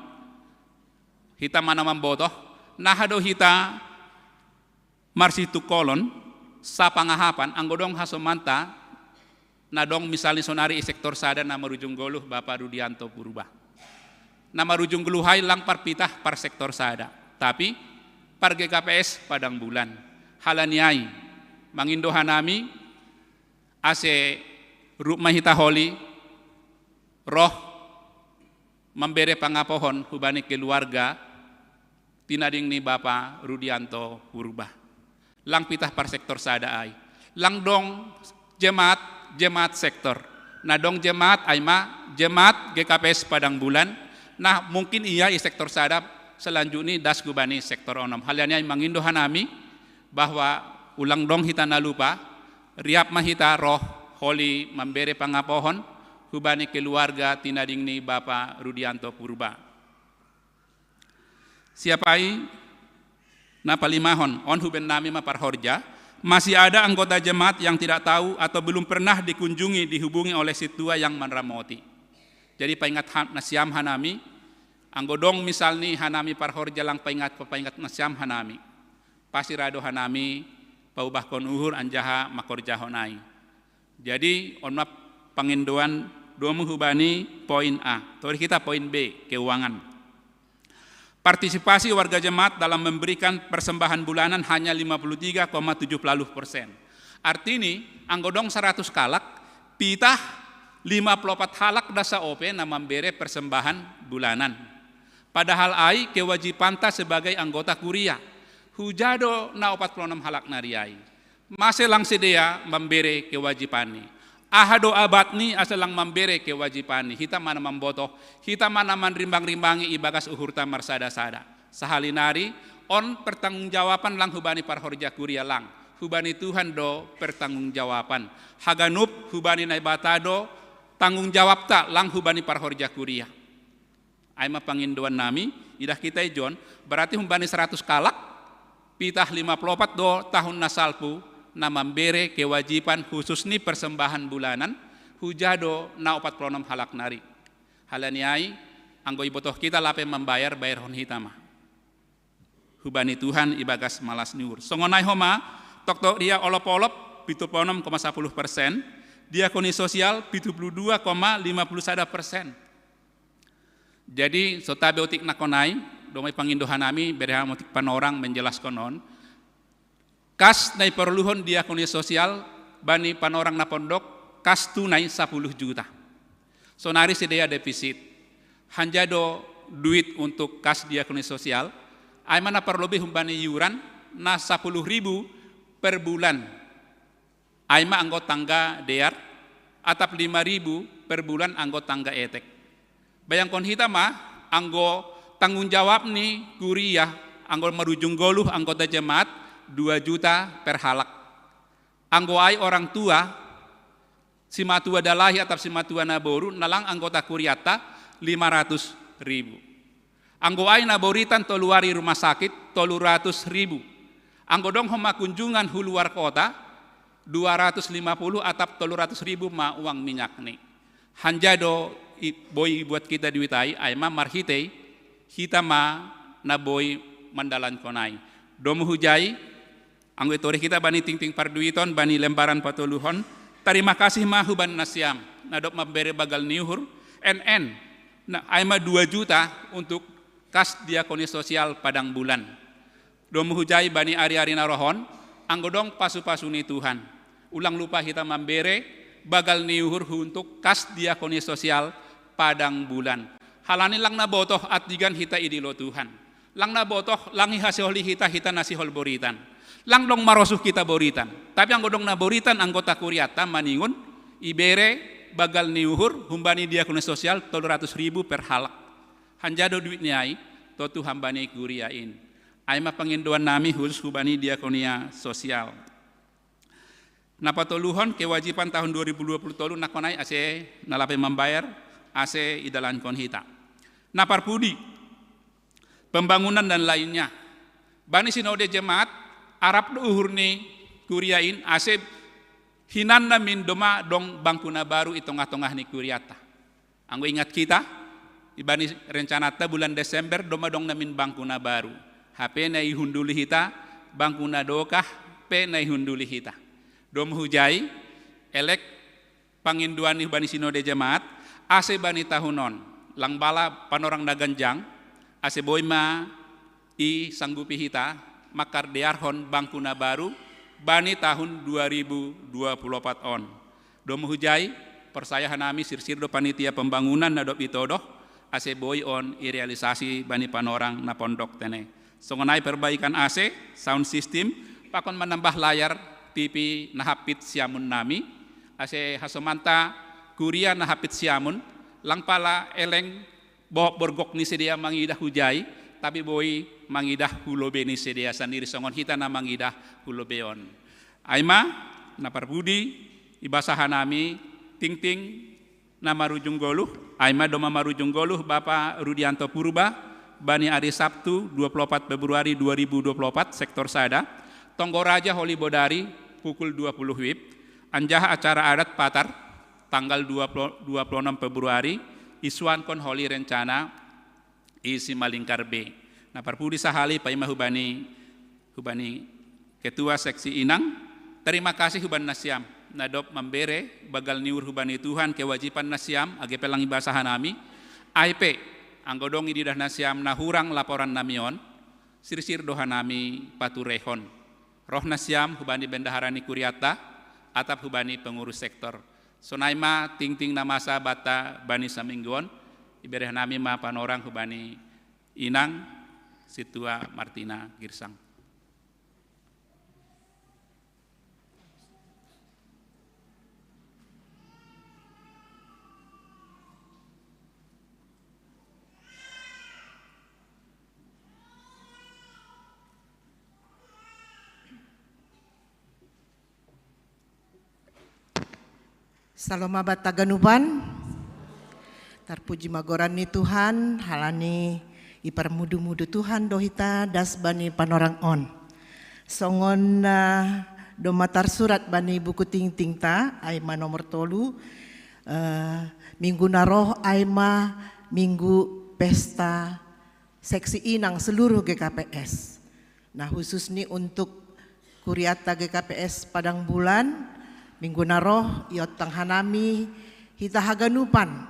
Hita mana mambotoh, naha do hita marsitungkolon, sapangahapan, anggo dong hasomanta, na dong misalni sonari i sektor sada na marujung goluh Bapa Rudianto Purba. Na marujung goluh ai lang parpitah par sektor sada, tapi par G K P S Padang Bulan. Halani ai, mangindo hanami, ase rup ma hita holi, roh mambere pangapohon hubani keluarga tinading ni Bapa Rudianto Purba. Lang pitah par sektor sada ai. Lang dong jemaat, jemaat sektor. Na dong jemaat ai ma, jemaat G K P S Padang Bulan. Nah, mungkin ia i sektor sada selanjutnya das hu bani sektor onom. Halani ai mangindo hanami bahwa ulang dong hita na lupa, riap ma hita roh holi mambere pangapohon hubani keluarga tinading ni Bapa Rudianto Purba. Siap ai, na palimahon, on huben nami ma parhorja, masih ada anggota jemaat yang tidak tahu atau belum pernah dikunjungi, dihubungi oleh sintua yang manramoti. Jadi paingat ha-, nasiam hanami, anggo dong misalni hanami parhorja lang paingat, paingat nasiam hanami. Pasti ra do hanami paubahkon uhur anjaha mangkorjahon ai. Jadi on ma pangindoan domu hubani poin A. Torih hita poin B, keuangan. Partisipasi warga jemaat dalam memberikan persembahan bulanan hanya lima puluh tiga koma tujuh puluh persen. Artini, anggo dong saratus halak, pitah lima puluh opat halak da saope na mambere persembahan bulanan. Padahal ai kewajibanta sebagai anggota kuria. Huja do na opat puluh enam halak nari ai. Mase lang sidea mambere kewajibanni. Aha do abatni asa lang mambere kewajipanni, hita ma na mambotoh, hita ma na manrimbang-rimbangi ibagas uhurta marsada-sada. Sahali nari, on pertanggungjawaban lang hubani parhorja kuria lang, hubani Tuhan do pertanggungjawaban. Haganup hubani Naibata do tanggungjawabta lang hubani parhorja kuria. Ai ma pangindoan nami, idah kita ijon, berarti humbani seratus kalak, pitah lima puluh opat do tahun na salpu, na mambere kewajipan khusus ni persembahan bulanan, huja do na opat puluh onom halak nari. Halani ai, anggo ibotoh kita lape mambayar, bayarhon hita ma. Hubani Tuhan ibagas malas ni uhur. Songon ai homa, toktok ria olop-olop, pitu puluh onom koma sapuluh persen, diakoni sosial, pitu puluh dua koma lima puluh sada persen. Jadi, so tabe otik na konai, domai pangindohan nami, bere hami otik panorang menjelaskan on. Kas na iporluhon diakoni sosial, bani panorang na pondok, kas tunai sapuluh juta. Sonari sidea defisit. Hanja do duit untuk kas diakoni sosial, ai ma na parlobei humbani iuran na sapuluh ribu per bulan. Ai ma anggo tangga dear, atap lima ribu per bulan anggo tangga etek. Bayangkon hita ma, anggo tanggung jawab ni kuria, anggo marujung goluh anggota jemaat, dua juta per halak. Anggo ai orang tua, simatua dalahi atap simatua naboru, na lang anggota kuriata, lima ratus ribu. Anggo ai naboritan tolu ari rumah sakit, tolu ratus ribu. Anggo dong homa kunjungan hu luar kota, dua ratus lima puluh atap tolu ratus ribu ma uang minyakni. Hanja do i-, boi buat kita duit ai, ai ma marhitei, hita ma na boi mandalankon ai. Domu hujai, anggo itorih hita bani tingting parduiton, bani lembaran patoluhon, tarima kasih ma hubani nasiam, na dob mambere bagal ni uhur, en en, na ai ma dua juta untuk kas diakoni sosial padang bulan. Domu hujai bani ari-ari na rohon, anggo dong pasu-pasu ni Tuhan. Ulang lupa hita mambere, bagal ni uhur untuk kas diakoni sosial padang bulan. Halani lang na botoh atigan hita idilo Tuhan. Lang na botoh, lang ihasiholi hita, hita na sihol boritan. Lang dong marosuh kita boritan. Tapi anggo dong na boritan anggota kuriata maningon, ibere, bagal ni uhur, humbani diakoni sosial, tolu ratus ribu per halak. Hanja do duit ni ai, totu hambani kuria in. Ai ma pangindoan nami khusus hubani diakonia sosial. Na patoluhon kewajiban tahun dua ribu dua puluh tolu na konai ase na lape mambayar, ase idalankon hita. Na parpudi, pembangunan dan lainnya. Bani sinode jemaat, arap do uhur ni kuria in, ase hinan na min doma dong bangku na baru i tongah-tongah ni kuriata. Anggo ingat kita, ibani rencanata bulan Desember doma dong na min bangku na baru. Hape na ihunduli hita, bangku na dokah pe na ihunduli hita. Domu hujai, elek pangindoan ni hubani sinode jemaat, ase bani tahun on, lang bala panorang na ganjang, ase boi ma i sanggupi hita, mangkardearhon bangku na baru, bani tahun dua ribu dua puluh opat on. Domu hujai, porsaya hanami sirsir do panitia pembangunan na dob itodoh, ase boi on irealisasi bani panorang na pondok tene. Songon ai perbaikan ase, sound system, pakon manambah layar T V na hampit siamun nami, ase hasomanta kuria na hampit siamun, lang pala eleng bohok borgok ni sidea mangidah hujai, tapi boi mangidah hu lobei ni sidea sandiri songon hita na mangidah hu lobei on. Ai ma, na parpudi, ibasa hanami, tingting, na marujung goluh, ai ma doma marujung goluh Bapa Rudianto Purba, bani ari Sabtu, dua puluh opat Februari dua ribu dua puluh opat, sektor sada, Tonggo Raja Holi Bodari, pukul dua puluh wib, anjaha acara adat Patar, tanggal dua puluh, dua puluh enam Februari, isuankon holi rencana i Simalingkar B. Na parpudi sahali paima hubani, hubani ketua seksi Inang, terima kasih hubani nasiam, na dob mambere, bagal ni uhur hubani Tuhan kewajiban nasiam, age pe lang ibasa hanami, ai pe, anggo dong ididah nasiam na hurang laporan nami on, sirsir do hanami paturehon. Roh nasiam hubani bendahara ni kuriata, atap hubani pengurus sektor. Sonai ma tingting na masa banta bani saminggu on, ibere hanami ma panorang hubani Inang Situa Martina Girsang. Saloma bata ganupan. Tarpuji ma goran ni Tuhan, halani iparmudu-mudu Tuhan do hita das bani panorang on. Songon na domma tarsurat bani buku tingtingta, ai ma nomor tolu, eh, minggu na roh ai ma minggu pesta seksi inang seluruh G K P S. Nah, khusus ni untuk kuriata G K P S Padang Bulan, minggu na roh iontang hanami hita haganupan,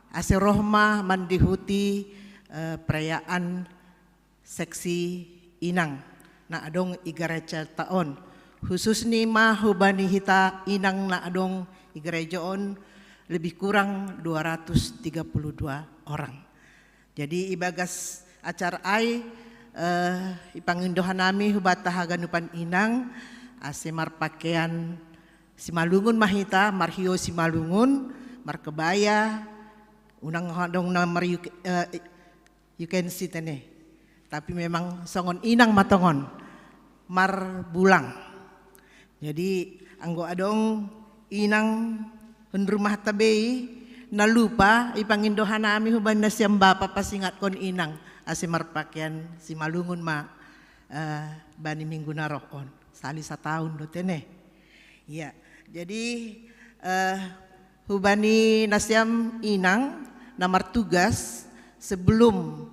ase roh ma mandihuti, eh, perayaan seksi inang na adong i garejata on. Khusus ni ma hubani hita inang na adong i gareja on, lebih kurang dua ratus tiga puluh dua orang. Jadi ibagas acara ai, eh, ipangindo hanami hubata haganupan inang, ase marpakean simalungun ma hita, marhio simalungun, markebaya, unang adong na mar you, eh, you can see tene. Tapi memang songon inang ma tongon, marbulang. Jadi anggo adong inang hun rumah tabei na lupa, ipangindo hanami hubani nasiam bapa pasingatkon inang, ase marpakean simalungun ma, eh, bani minggu na roh on. Sali sataun do tene. Iya, jadi, eh, hubani nasiam inang na martugas, sebelum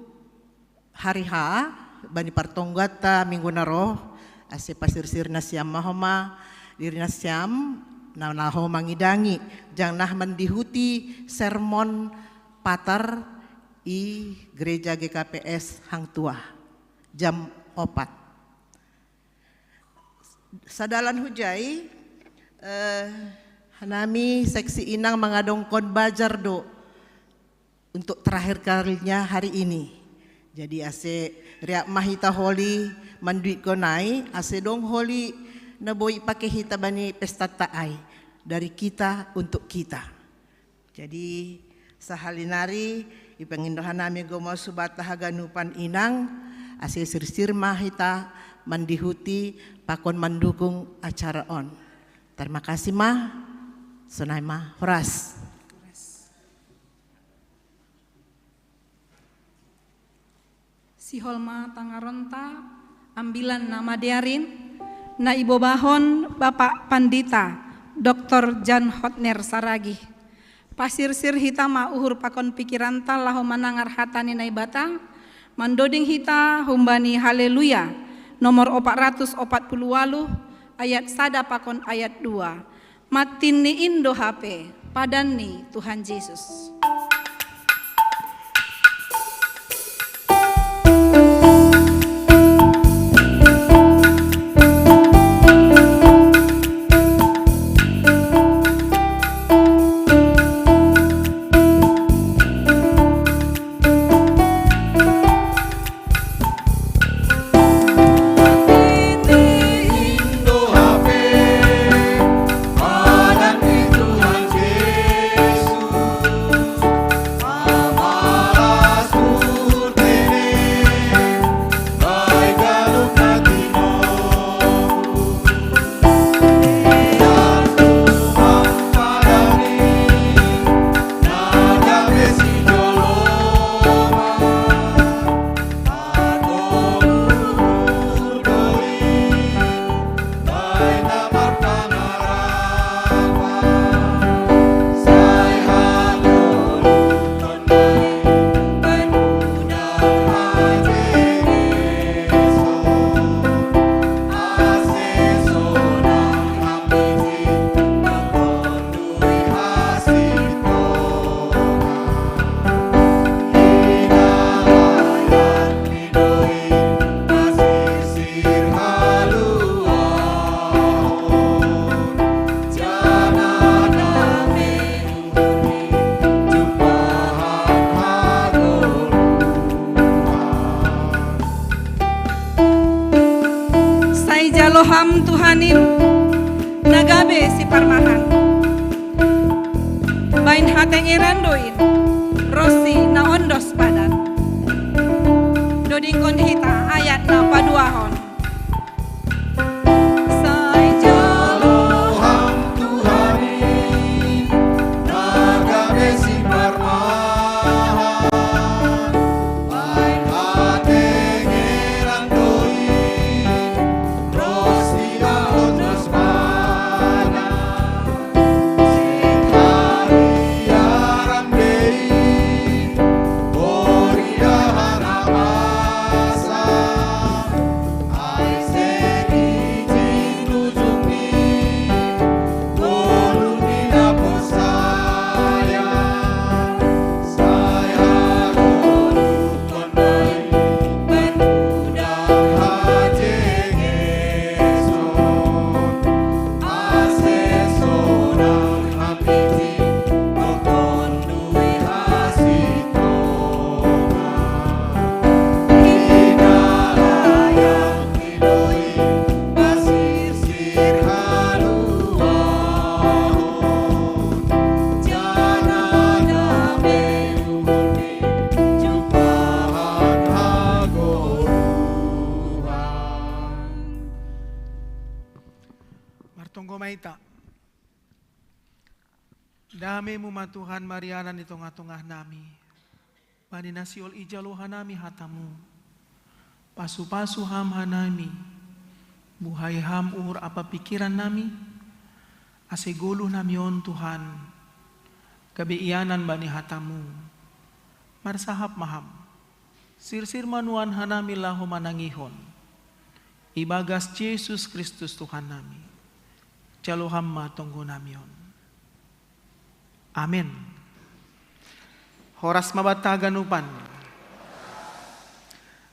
hari H, bani partonggata minggu na roh, ase pasirsir nasiam ma homa diri nasiam, na laho mangidangi, janah mandihuti sermon patar i gereja G K P S Hang Tuah, jam opat. Sadalan hujai, eh, hanami seksi inang mangadongkon bajar do untuk terakhir kalinya hari ini. Jadi ase riap ma hita holi manduitkon ai, ase dong holi na boi pake hita bani pestanta ai, dari kita untuk kita. Jadi sahali nari ipangindo hanami gomos hubata haganupan inang, ase sirsir ma hita mandihuti pakon mandukung acara on. Terima kasih ma, sonai ma, horas. Sihol ma tangaronta, ambilan na madearin, na ibobahon Bapak Pandita Doktor Jan Hotner Saragih. Pasirsir hita ma uhur pakon pikiranta laho manangar hata ni Naibata, mandoding hita humbani Haleluya, nomor opat ratus opat puluh waluh, ayat sada pakon ayat dua. Mattin ni in do hape, padan ni Tuhan Jesus. Sai jalo Ham Tuhan in, na gabe siparmahan. Baen hatengeran do in, ronsi na ondos padan. Dodingkon hita ayat na paduahon. Sai jalo Ham Tuhan i, Tonggo ma hita. Dame mu ma Tuhan marianan i tongah-tongah nami. Bani na sihol ijalo hanami hatamu. Pasu-pasu ham hanami. Buhai ham uhur ampa pikiran nami. Ase goluh nami on Tuhan. Gabe ianan bani hatamu. Marsahap ma ham. Sirsir ma nuan hanami laho manangihon. Ibagas Jesus Kristus Tuhan nami. Jalo ham ma tonggo nami on. Amen. Horas ma banta haganupan.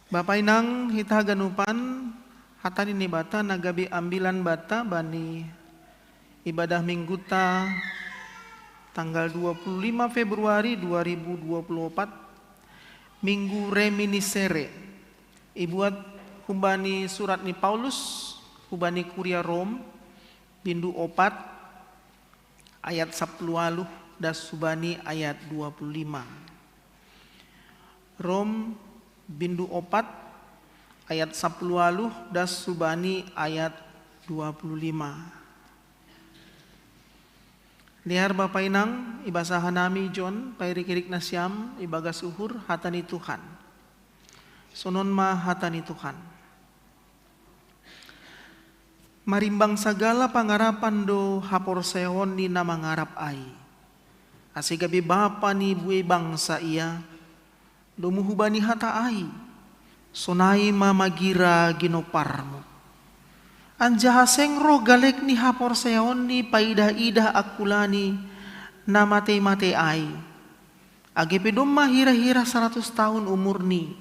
Bapa inang hita haganupan, hata ni Naibata na gabe ambilan banta bani ibadah mingguta tanggal dua puluh lima Februari dua ribu dua puluh empat, Minggu Reminiscere. Ibuat humbani surat ni Paulus, humbani kuria Rom, bindu opat, ayat sapuluh waluh, das hubani ayat dua puluh lima. Rom, bindu opat, ayat sapuluh waluh, das hubani ayat dua puluh lima. Dear bapa inang, ibasa hanami John, pairik-irik nasiam, ibagas uhur, hata ni Tuhan. Sonon ma hata ni Tuhan. Marimbang sagala pangarapan do haporseaon ni na mangarap ai. Ase gabe bapa ni buei bangsa ia, domu hubani hata ai, sonai ma magira ginomparmu. Anjaha seng roh galek ni haporseaon ni paidah-idah angkula ni na matei-matei ai. Age pe domma hira-hira saratus taon umurni.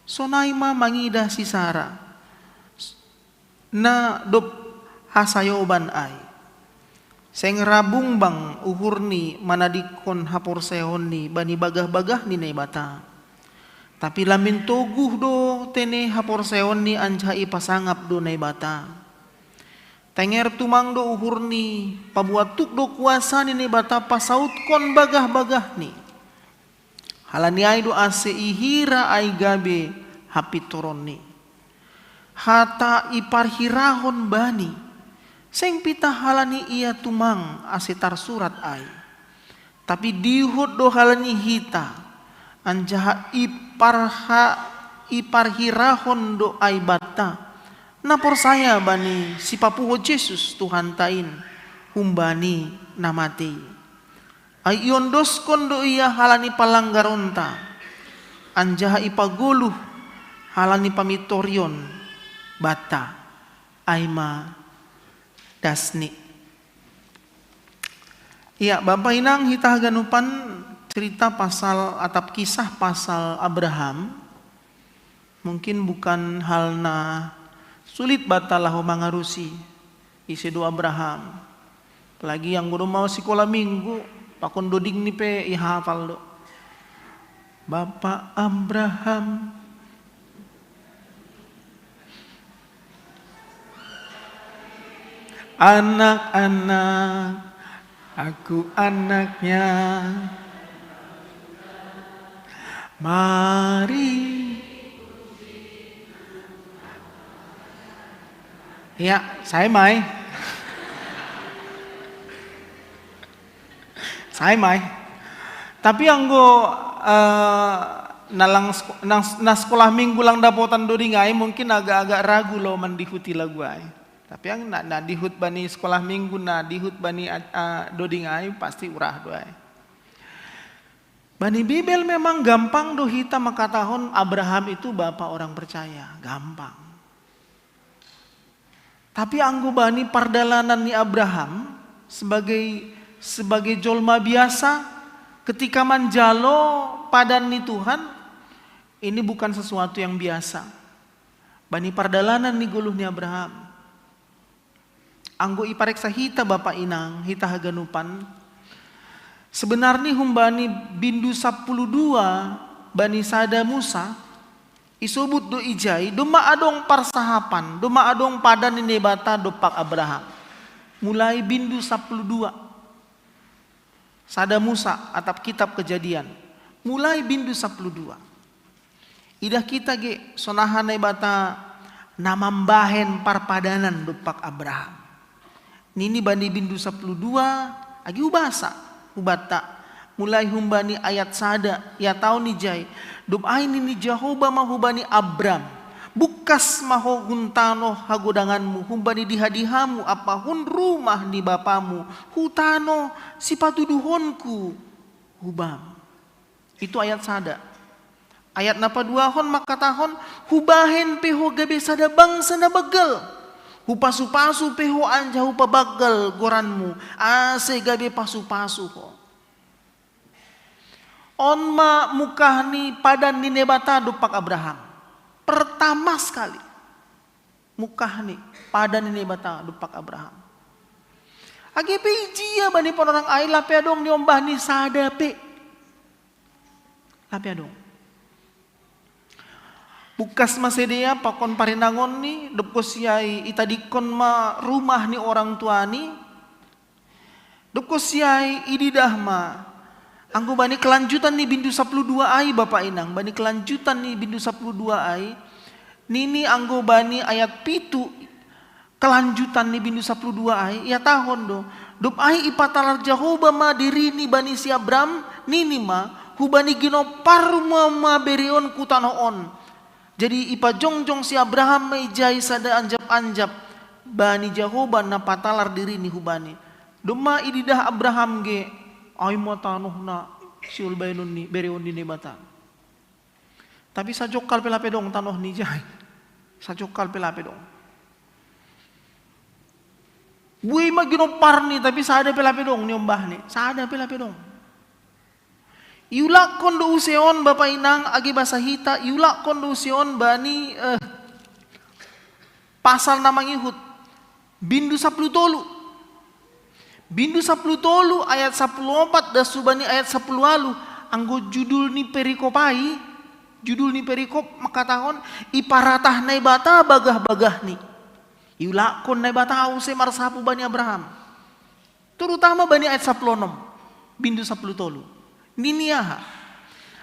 Sonai ma mangidah si Sara. Na dob hasayoban ai. Seng ra bungbang uhurni manadingkon haporseaonni bani bagah-bagah ni Naibata. Tapi lambin toguh do tene haporseaonni anjaha ipasangap do Naibata. Tenger tumang do uhurni, paboa tuk do kuasa ni Naibata pasautkon bagah-bagahni. Halani ai do ase ihira ai gabe hapintoronni. Hata iparhirahon bani, seng pitah halani ia tumang ase tarsurat ai. Tapi dihut do halani hita, anjaha iparha-, iparhirahon do ai banta, na porsaya bani sipapuho Jesus Tuhanta in humbani na matei. Ai iondoskon do ia halani palanggaronta, anjaha ipagoluh halani pamintorion banta, ai ma dasni. Ia, bapa inang hita haganupan, cerita pasal atap kisah pasal Abraham, mungkin bukan hal na sulit banta laho mangarusi ise do Abraham. Apalagi anggo domma sikola minggu, pakon dodingni pe ihafal do. Bapa Abraham, anak-anak, aku anaknya. Mari. Ya, sai mai. Sai mai. Tapi anggo, eh, na lang seko-, nang, na sekolah minggu lang dapotan doding ai, mungkin agak-agak ragu lo mandihuti lagu ai. Tapi ang na, na dihut bani sekolah minggu, na dihut bani a-, a-, doding ai, pasti urah do ai. Bani Bibel memang gampang do hita mangkatahon Abraham itu bapa orang percaya, gampang. Tapi anggo bani pardalanan ni Abraham sebagai, sebagai jolma biasa, ketika manjalo padan ni Tuhan, ini bukan sesuatu yang biasa. Bani pardalanan ni goluh ni Abraham. Anggo ipareksa hita bapa inang, hita haganupan, sebenarni humbani bindu sapuluh dua bani sada Musa, isobut do ijai, domma adong parsahapan, domma adong padan ni Naibata dompak Abraham. Mulai bindu sapuluh dua. Sada Musa atap kitab Kejadian. Mulai bindu sapuluh dua. Idah kita ge, sonaha Naibata na mambahen parpadanan dompak Abraham. Nini bani bindu sapuluh dua, agi hubasa, hubata. Mulai humbani ayat sada, ia tahu ni jai. Dob ai nini Jahoba ma hubani Abram. Bungkas ma ho hun tanoh hagodanganmu, humbani diha-dihamu ampa hun rumah ni bapamu, hu tanoh sipatuduhonku hubam. Itu ayat sada. Ayat na paduahon mangkatahon, hubahen pe ho gabe sada bangsa na banggal. Hupasu-pasu pe ho anjaha hupabanggal goranmu, ase gabe pasu-pasu ho. On ma mungkah ni padan ni Naibata dompak Abraham. Pertama sekali. Mungkah ni padan ni Naibata dompak Abraham. Age pe ijia bani panorang ai lape adong niombah ni sada pe. Lape adong. Bungkas ma sidea pakon parinangonni, dob konsi ai itadingkon ma rumah ni orang tuani, dob konsi ai ididah ma. Anggo bani kelanjutan ni bindu sapuluh dua ai, Bapa Inang, bani kelanjutan ni bindu sapuluh dua ai, nini anggo bani ayat pitu, kelanjutan ni bindu sapuluh dua ai, ia tahu do. Dob ai ipatalar Jahoba ma dirini bani si Abram, nini ma, hubani ginomparmu ma bereonku tanoh on. Jadi ipajongjong si Abraham ma ijai sada anjap-anjap bani Jahoba na patalar dirini hubani. Domma ididah Abraham ge, ai ma tanoh na sihol baenon ni, bereon ni Naibata. Tapi sajongkal pe lape dong tanoh ni jai. Sajongkal pe lape dong. Buei ma ginomparni, tapi sada pe lape dong niombahni. Sada pe lape dong. Iulakkon do use on, Bapa Inang, age basa hita, iulakkon do use on bani, eh, pasal na mangihut. Bindu sapuluh tolu. Bindu sapuluh tolu ayat sapuluh opat das hubani ayat sapuluh ualuh. Anggo judul ni perikop ai, judul ni perikop mangkatahon, iparatah Naibata bagah-bagahni. Iulakkon Naibata use marsapu bani Abraham. Terutama bani ayat sapuluh onom, bindu sapuluh tolu. Nini aha?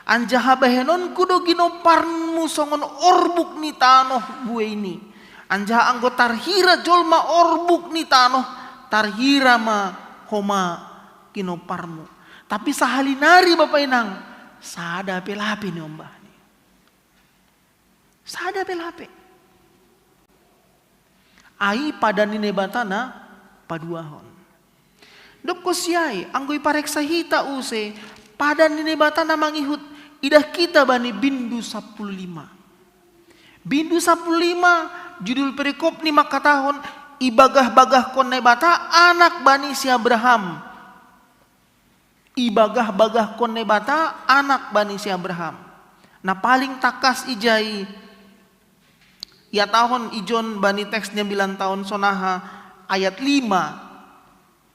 Anjaha bahenonku do ginomparmu songon orbuk ni tanoh bueini. Anjaha anggo tarhira jolma orbuk ni tanoh, tarhira ma homa ginomparmu. Tapi sahali nari, Bapa Inang, sada pe lape niombahni. Sada pe lape. Ai padan ni Naibata na paduahon. Dob konsi ai, anggo ipareksa hita use, padan ni Naibata na mangihut, idah hita bani bindu sapuluh lima. Bindu sapuluh lima, judul perikopni mangkatahon, ibagah-bagahkon Naibata anak bani si Abraham. Ibagah-bagahkon Naibata anak bani si Abraham. Na paling tangkas ijai, ihatahon ijon bani teks ni ambilan taon sonaha, ayat lima,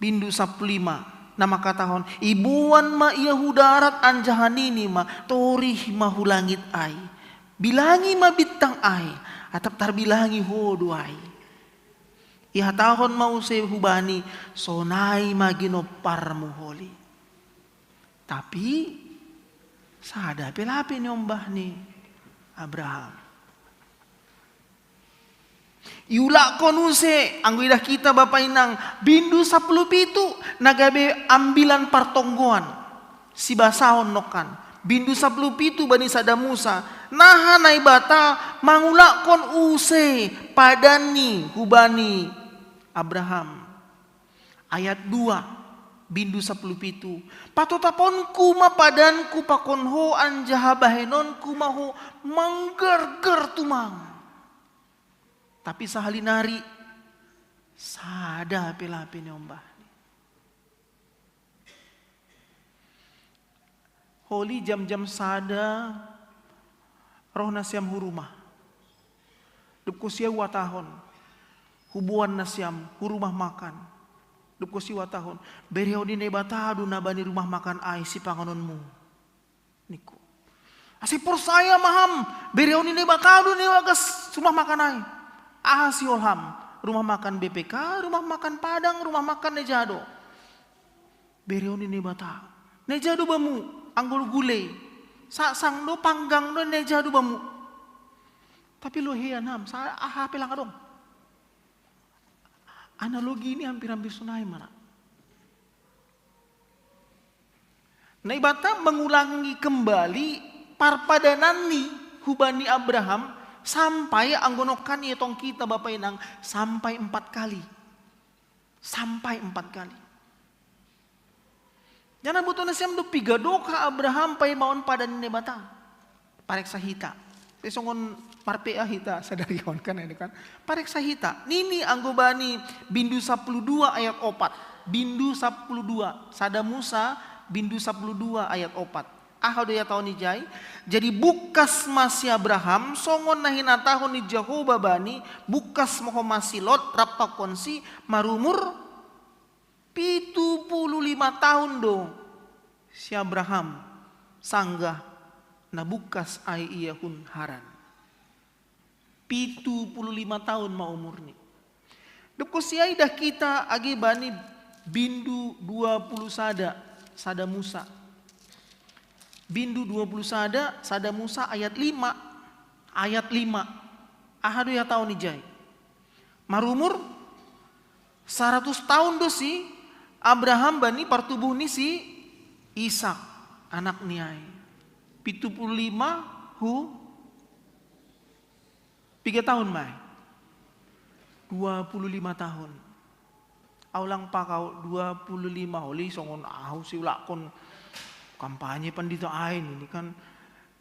bindu sapuluh lima, na mangkatahon, iboan ma ia hu darat anjaha nini ma, torih ma hu langit ai. Bilangi ma bintang ai, atap tarbilangi ho do ai. Ihatahon ma use hubani, sonai ma ginomparmu holi. Tapi sada pe lape niombahni Abraham. Iulakkon use, anggo idah hita, Bapa Inang, bindu sapuluh pitu na gabe ambilan partonggoan. Sibasahon nongkan. Bindu sapuluh pitu bani sada Musa. Naha Naibata mangulakkon use padanni hubani Abraham. Ayat dua, bindu sapuluh pitu. Patotaponku ma padanku pakon ho anjaha bahenonku ma ho manggerger tumang. Tapi sahali nari, sada pe lape niombahni. Holi jam-jam sada, roh nasiam hu rumah. Dob konsi ai huhatahon, huboan nasiam hu rumah makan. Dob konsi huhatahon, bereon ni Naibata do na bani rumah makan ai sipanganonmu, ningku. Ase porsaya ma ham, bereon ni Naibata do na i bagas rumah makan ai. Aha sihol ham, rumah makan B P K, rumah makan Padang, rumah makan na ija do? Bereon ni Naibata. Na ija do bamu, anggo gulei, saksang do, panggang do, na ija do bamu? Tapi lohean ham, sa-, aha pe lang adong. Analogi ini hampir-hampir sonai mana. Naibata mengulangi kembali parpadanan ni hubani Abraham sampai anggo nongkan ia tong kita Bapa Inang sampai empat kali. Sampai empat kali. Jangan butuh nasiam do piga doka Abraham paimahon padan ni Naibata. Pareksa hita. Sai songon marpea hita sadari on kan ini kan. Pareksa hita. Nini anggo bani bindu sapuluh dua ayat opat. Bindu sapuluh dua. Sada Musa bindu sapuluh dua ayat opat. Aha do ia taon ijai? Jadi bukas ma si Abraham songon na hinatahon ni Jahowa bani, bukas ma ho ma si Lot rap pakonsi marumur pitu puluh lima tahun do si Abraham sanggah na bukas ai ia hun Haran. Pitu puluh lima tahun ma umurni. Dob konsi ai dah kita age bani bindu dua puluh sada, sada Musa. Bindu dua puluh sada, sada Musa ayat lima. Ayat lima. Aha do ia taon ijai? Marumur saratus tahun do si Abraham bani partubuh ni si Isak, anak ni ai. Pitu puluh lima hu piga tahun ma ai? Dua puluh lima tahun. Au lang pakau dua puluh lima oli songon ahu siulakkon kampanye pandita ain ini kan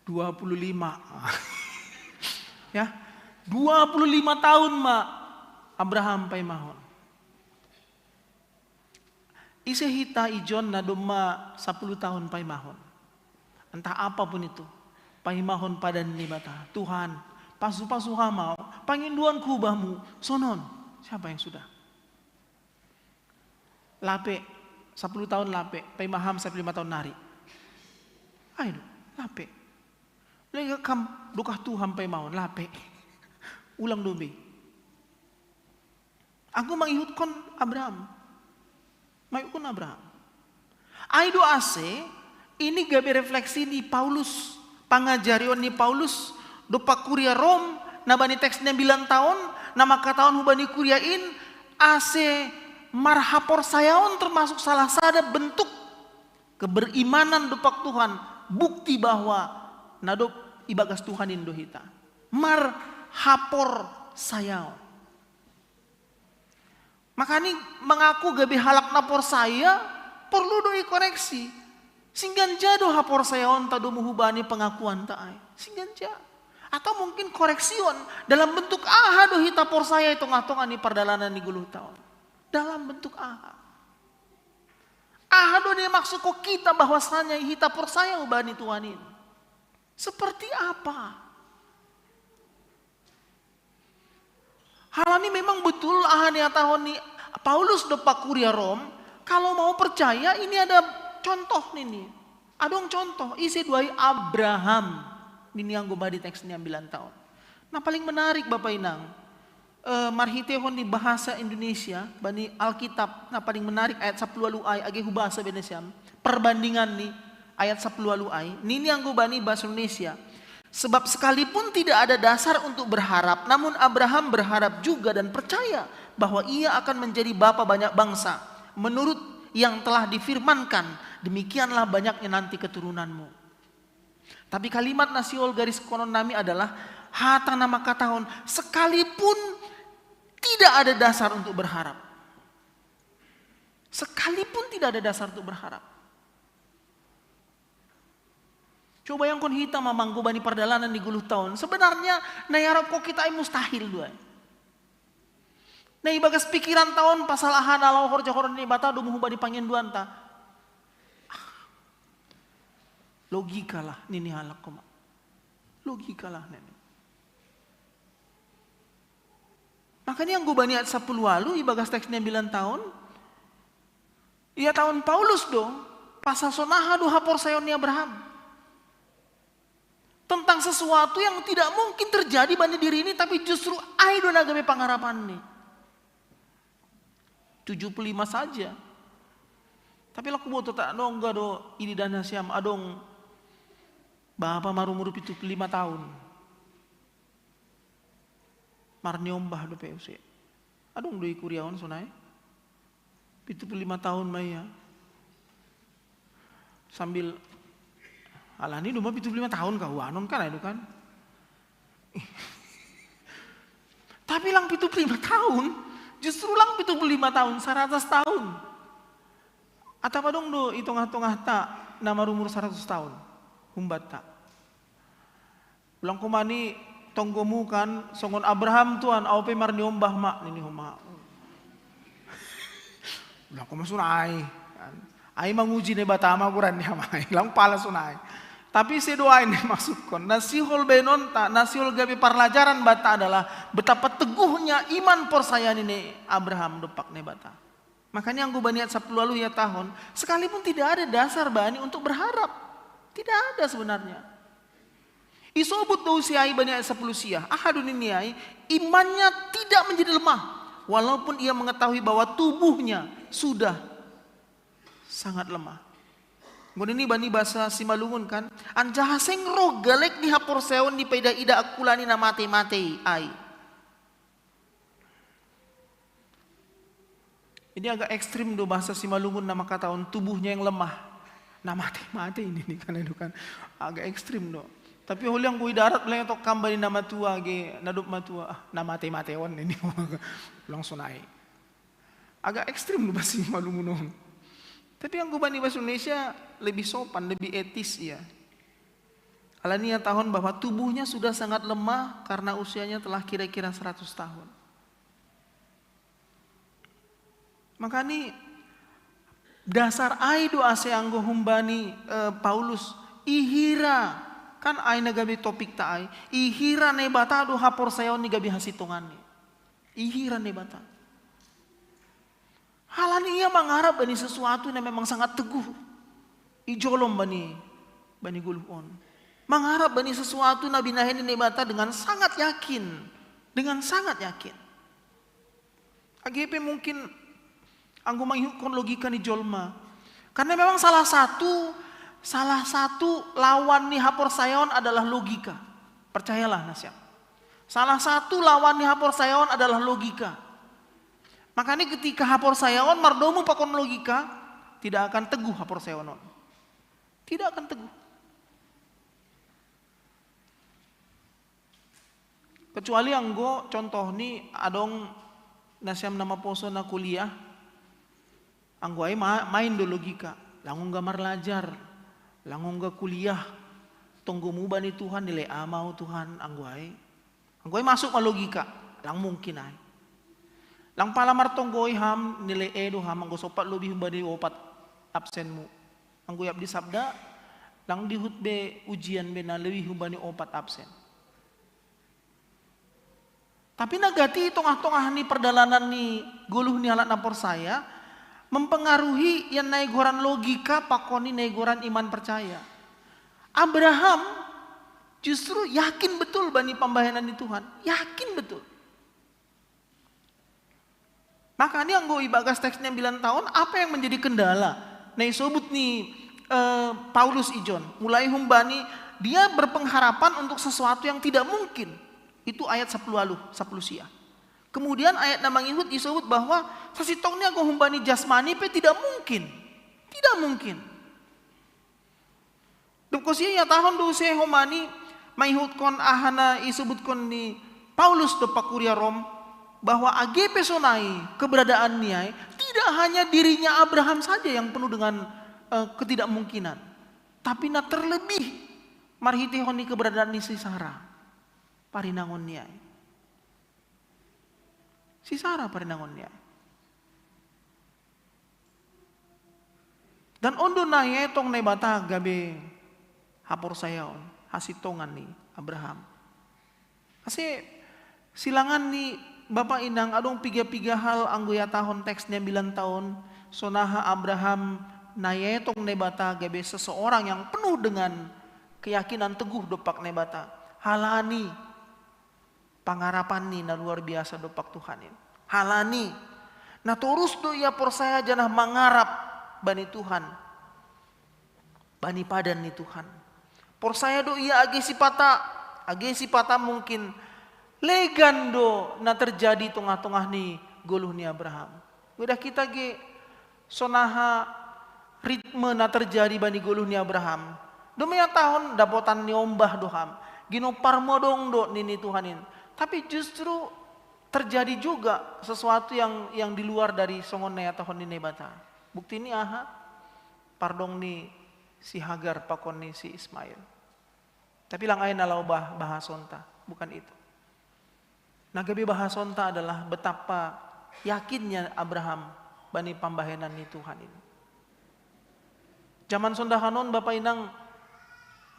dua puluh lima. Ya, dua puluh lima tahun ma Abraham paimahon. Ise hita ijon na domma sapuluh tahun paimahon. Entah apapun itu, paimahon padan ni Naibata. Tuhan, pasu-pasu hamau, panginduan ku bamu, sonon. Siapa yang sudah? Lape, sapuluh tahun lape, paimaham sapuluh lima tahun nari. Ayo, lape. Lega kam dokah Tuhan paimahon, lape. Ulang dobe. Aku mangihutkon Abraham. Mangihutkon Abraham. Ai do ase, ini gabe refleksi ni Paulus, pangajarion ni Paulus, dompak kuria Rom, na bani teks ni ambilan taon, na mangkatahon hubani kuria in, ase marhaporsayaon termasuk salah sada bentuk keberimanan dompak Tuhan, bukti bahwa na dob ibagas Tuhan in do hita. Marhaporsayaon. Makani mangaku gabe halak na porsaya, porlu do i koreksi. Singganjado haporsayaonta domu hubani pangakuanta ai. Singganjado. Atau mungkin koreksion dalam bentuk aha do hita porsaya i tongah-tongah ni pardalanan ni goluhta on. Dalam bentuk aha? Aha do nimaksudkon hita bahwasanya hita porsaya hubani Tuhan in? Seperti apa? Halani memang betul aha nihatahon ni Paulus dompak kuria Rom, kalau mau percaya ini ada contoh nini. Adong contoh, ise do ai? Abraham. Nini anggo bani teks ni ambilan taon. Na paling menarik Bapa Inang, eh, marhitehon ni bahasa Indonesia, bani Alkitab, na paling menarik ayat sapuluh ualu ai, age hubasa be nasiam, perbandingan ni ayat sapuluh ualu ai, nini anggo bani bahasa Indonesia. Sebab sekalipun tidak ada dasar untuk berharap, namun Abraham berharap juga dan percaya bahwa ia akan menjadi bapa banyak bangsa. Menurut yang telah difirmankan, demikianlah banyaknya nanti keturunanmu. Tapi kalimat na siol gariskononnami adalah hata na mangkatahon, sekalipun tidak ada dasar untuk berharap. Sekalipun tidak ada dasar untuk berharap. Coba bayangkon hita ma anggo bani pardalanan ni goluhta on. Sebenarnya na iarapkon hita i mustahil do ai. Na ibagas pikiranta on pasal aha na laho horjahon ni Naibata domu hubani panginduanta. Logika lah nini halak on ma. Logika lah nini. Makani anggo bani ayat sapuluh ualu ibagas teks ni ambilan taon, ihatahon Paulus do, pasal sonaha do haporsayaon ni Abraham. Tentang sesuatu yang tidak mungkin terjadi bani dirini, tapi justru ai do na gabe pangarapanni. Tujuh puluh lima saja. Tapi laho huboto tak dong ga do idi dana siam adong bapa marumur pitu puluh lima tahun. Marniombah dope use. Adong do i kuria on sonai. Pitu puluh lima tahun ma ia. Sambil, alani do ma pitu puluh lima tahun kau anon kan, itu kan. Tapi lang pitu puluh lima tahun, justru lang pitu puluh lima tahun, saratus tahun. Atau adong do i tongah-tongah ta na marumur saratus tahun, humba ta. Ulang ko ma ni tonggomu kan, songon Abraham tuan, au pe marniombah ma, nini ho ma. Ulang ko ma sonai. Ai manguji Naibata ma goran ni ama i, lang pala sonai. Tapi sedo ai na i masukkon, na sihol baenonta, na sihol gabe parlajaran banta adalah betapa teguhnya iman porsaya ni Abraham dompak Naibata. Makanya anggo bani ayat sapuluh ualuh ihatahon, sekalipun tidak ada dasar bani untuk berharap. Tidak ada sebenarnya. Isobut do use ai bani ayat sapuluh sia, aha do nini ai, imannya tidak menjadi lemah, walaupun ia mengetahui bahwa tubuhnya sudah sangat lemah. Anggo nini bani bahasa Simalungun kan, anjaha seng roh galek ni haporsayaon dipaida-ida angkula ni na mate-mate ai. Ini agak ekstrim do bahasa Simalungun na mangkatahon tubuhnya yang lemah. Na mate-mate ini ni kan, itu kan. Agak ekstrim do. Tapi holi anggo i darat, ulang tong kam bani na matua age, na dob matua, ah, na mate-mate on ini. Langsung naik. Agak ekstrim do bahasa Simalungun on. Tapi anggo bani bahasa Indonesia lebih sopan, lebih etis ia. Alani ihatahon bahwa tubuhnya sudah sangat lemah karena usianya telah kira-kira seratus tahun. Makani dasar ai do ase anggo humbani, eh, Paulus, ihira, kan ai na gabe topikta ai, ihira Naibata do haporsayaon ni gabe hasintonganni. Ihira Naibata. Halani ia mangarap bani sesuatu na memang sangat teguh. I jolom bani, bani goluh on. Mangarap bani sesuatu na binahen ni Naibata dengan sangat yakin. Dengan sangat yakin. Age pe mungkin anggo mangihutkon logika ni jolma. Karena memang salah satu, salah satu lawan ni haporsayaon adalah logika. Percayalah nasiam. Salah satu lawan ni haporsayaon adalah logika. Makanya ketika haporsayaon mardomu pakon logika, tidak akan teguh haporsayaon on. Tidak akan teguh. Kecuali anggo contoh ni adong nasiam na maposo na kuliah, anggo ai ma-, main do logika, lang ongga marlajar, lang ongga kuliah, tonggomu bani Tuhan nilai A ma au Tuhan, anggo ai. Anggo ai masuk ma logika, lang mungkin ai. Lang pala martonggoi ham nilai E do ham anggo sompat lobi humbani opat absenmu. Anggo iap di sabda, lang dihut be ujian be na lobi humbani opat absen. Tapi na gati tongah-tongah ni pardalanan ni goluh ni halak na porsaya, mempengaruhi ia na igoran logika pakon ni na igoran iman percaya. Abraham justru yakin betul bani pambahenan ni Tuhan, yakin betul. Makanya anggo ibagas teks niambilan taon, apa yang menjadi kendala? Na isobut ni, eh, Paulus ijon, mulai humbani dia berpengharapan untuk sesuatu yang tidak mungkin. Itu ayat sapuluh ualuh, sapuluh sia. Kemudian ayat na mangihut isobut bahwa sasintongni anggo humbani jasmani pe tidak mungkin. Tidak mungkin. Dob kosia ihatahon do use homani mangihutkon aha na isobutkon ni Paulus dompak kuria Rom, bahwa age pe sonai keberadaanni ai, tidak hanya dirinya Abraham saja yang penuh dengan, eh, ketidakmungkinan, tapi na terlebih marhitehon ni keberadaan ni si Sara parinangonni ai. Si Sara parinangonni ai. Dan on do na ietong Naibata gabe haporsayaon, hasintongan ni Abraham. Ase silangan ni bapa inang, adong piga-piga hal anggo ihatahon teks niambilan taon, sonaha Abraham na ietong Naibata gabe seseorang yang penuh dengan keyakinan teguh dompak Naibata. Halani pangarapanni na luar biasa dompak Tuhan i. Halani na torus do ia porsaya janah mangarap bani Tuhan, bani padan ni Tuhan. Porsaya do ia age sipata, age sipata mungkin legan do na terjadi tongah-tongah ni goluh ni Abraham. Udah kita ge sonaha ritme na terjadi bani goluh ni Abraham. Dumea tahun dapotan niombah doham. Gino parmodong do nini Tuhanin. Tapi justru terjadi juga sesuatu yang yang di luar dari songon na tahun ni Naibata. Bukti ni aha? Pardong ni si Hagar pakon ni si Ismail. Tapi lang ai na laho bah, bahasonta, bukan itu. Na gabe bahasonta adalah betapa yakinnya Abraham bani pambahenan ni Tuhan ini. Zaman sondahan on, Bapa Inang,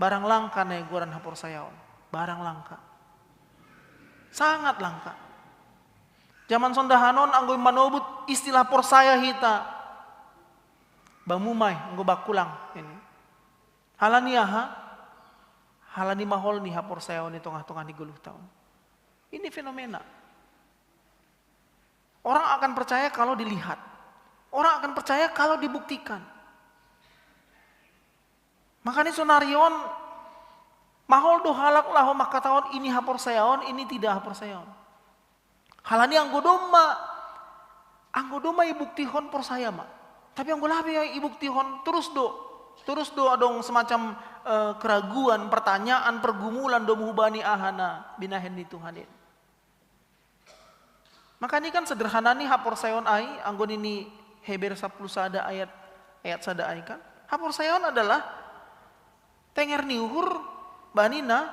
barang langka na igoran haporsayaon. Barang langka. Sangat langka. Zaman sondahan on anggo manobut istilah porsaya hita, bamumai anggo bakulang ini. Halani aha? Halani mahol ni haporsayaon i tongah-tongah ni goluhta on. Ini fenomena. Orang akan percaya kalau dilihat. Orang akan percaya kalau dibuktikan. Makanya sonari on, mahol do halak laho mangkatahon ini haporsayaon, ini tidak haporsayaon. Halani anggo domma, anggo domma ibuktihon porsaya ma. Tapi anggo lape ibuktihon, terus do, terus do adong semacam eh, keraguan, pertanyaan, pergumulan domu hubani aha na binahen ni Tuhan in. Maka ini kan sederhana ni haporsayaon ai, anggo nini Heber sapuluh sada ayat, ayat sada ai kan. Haporsayaon adalah tenger ni uhur bani na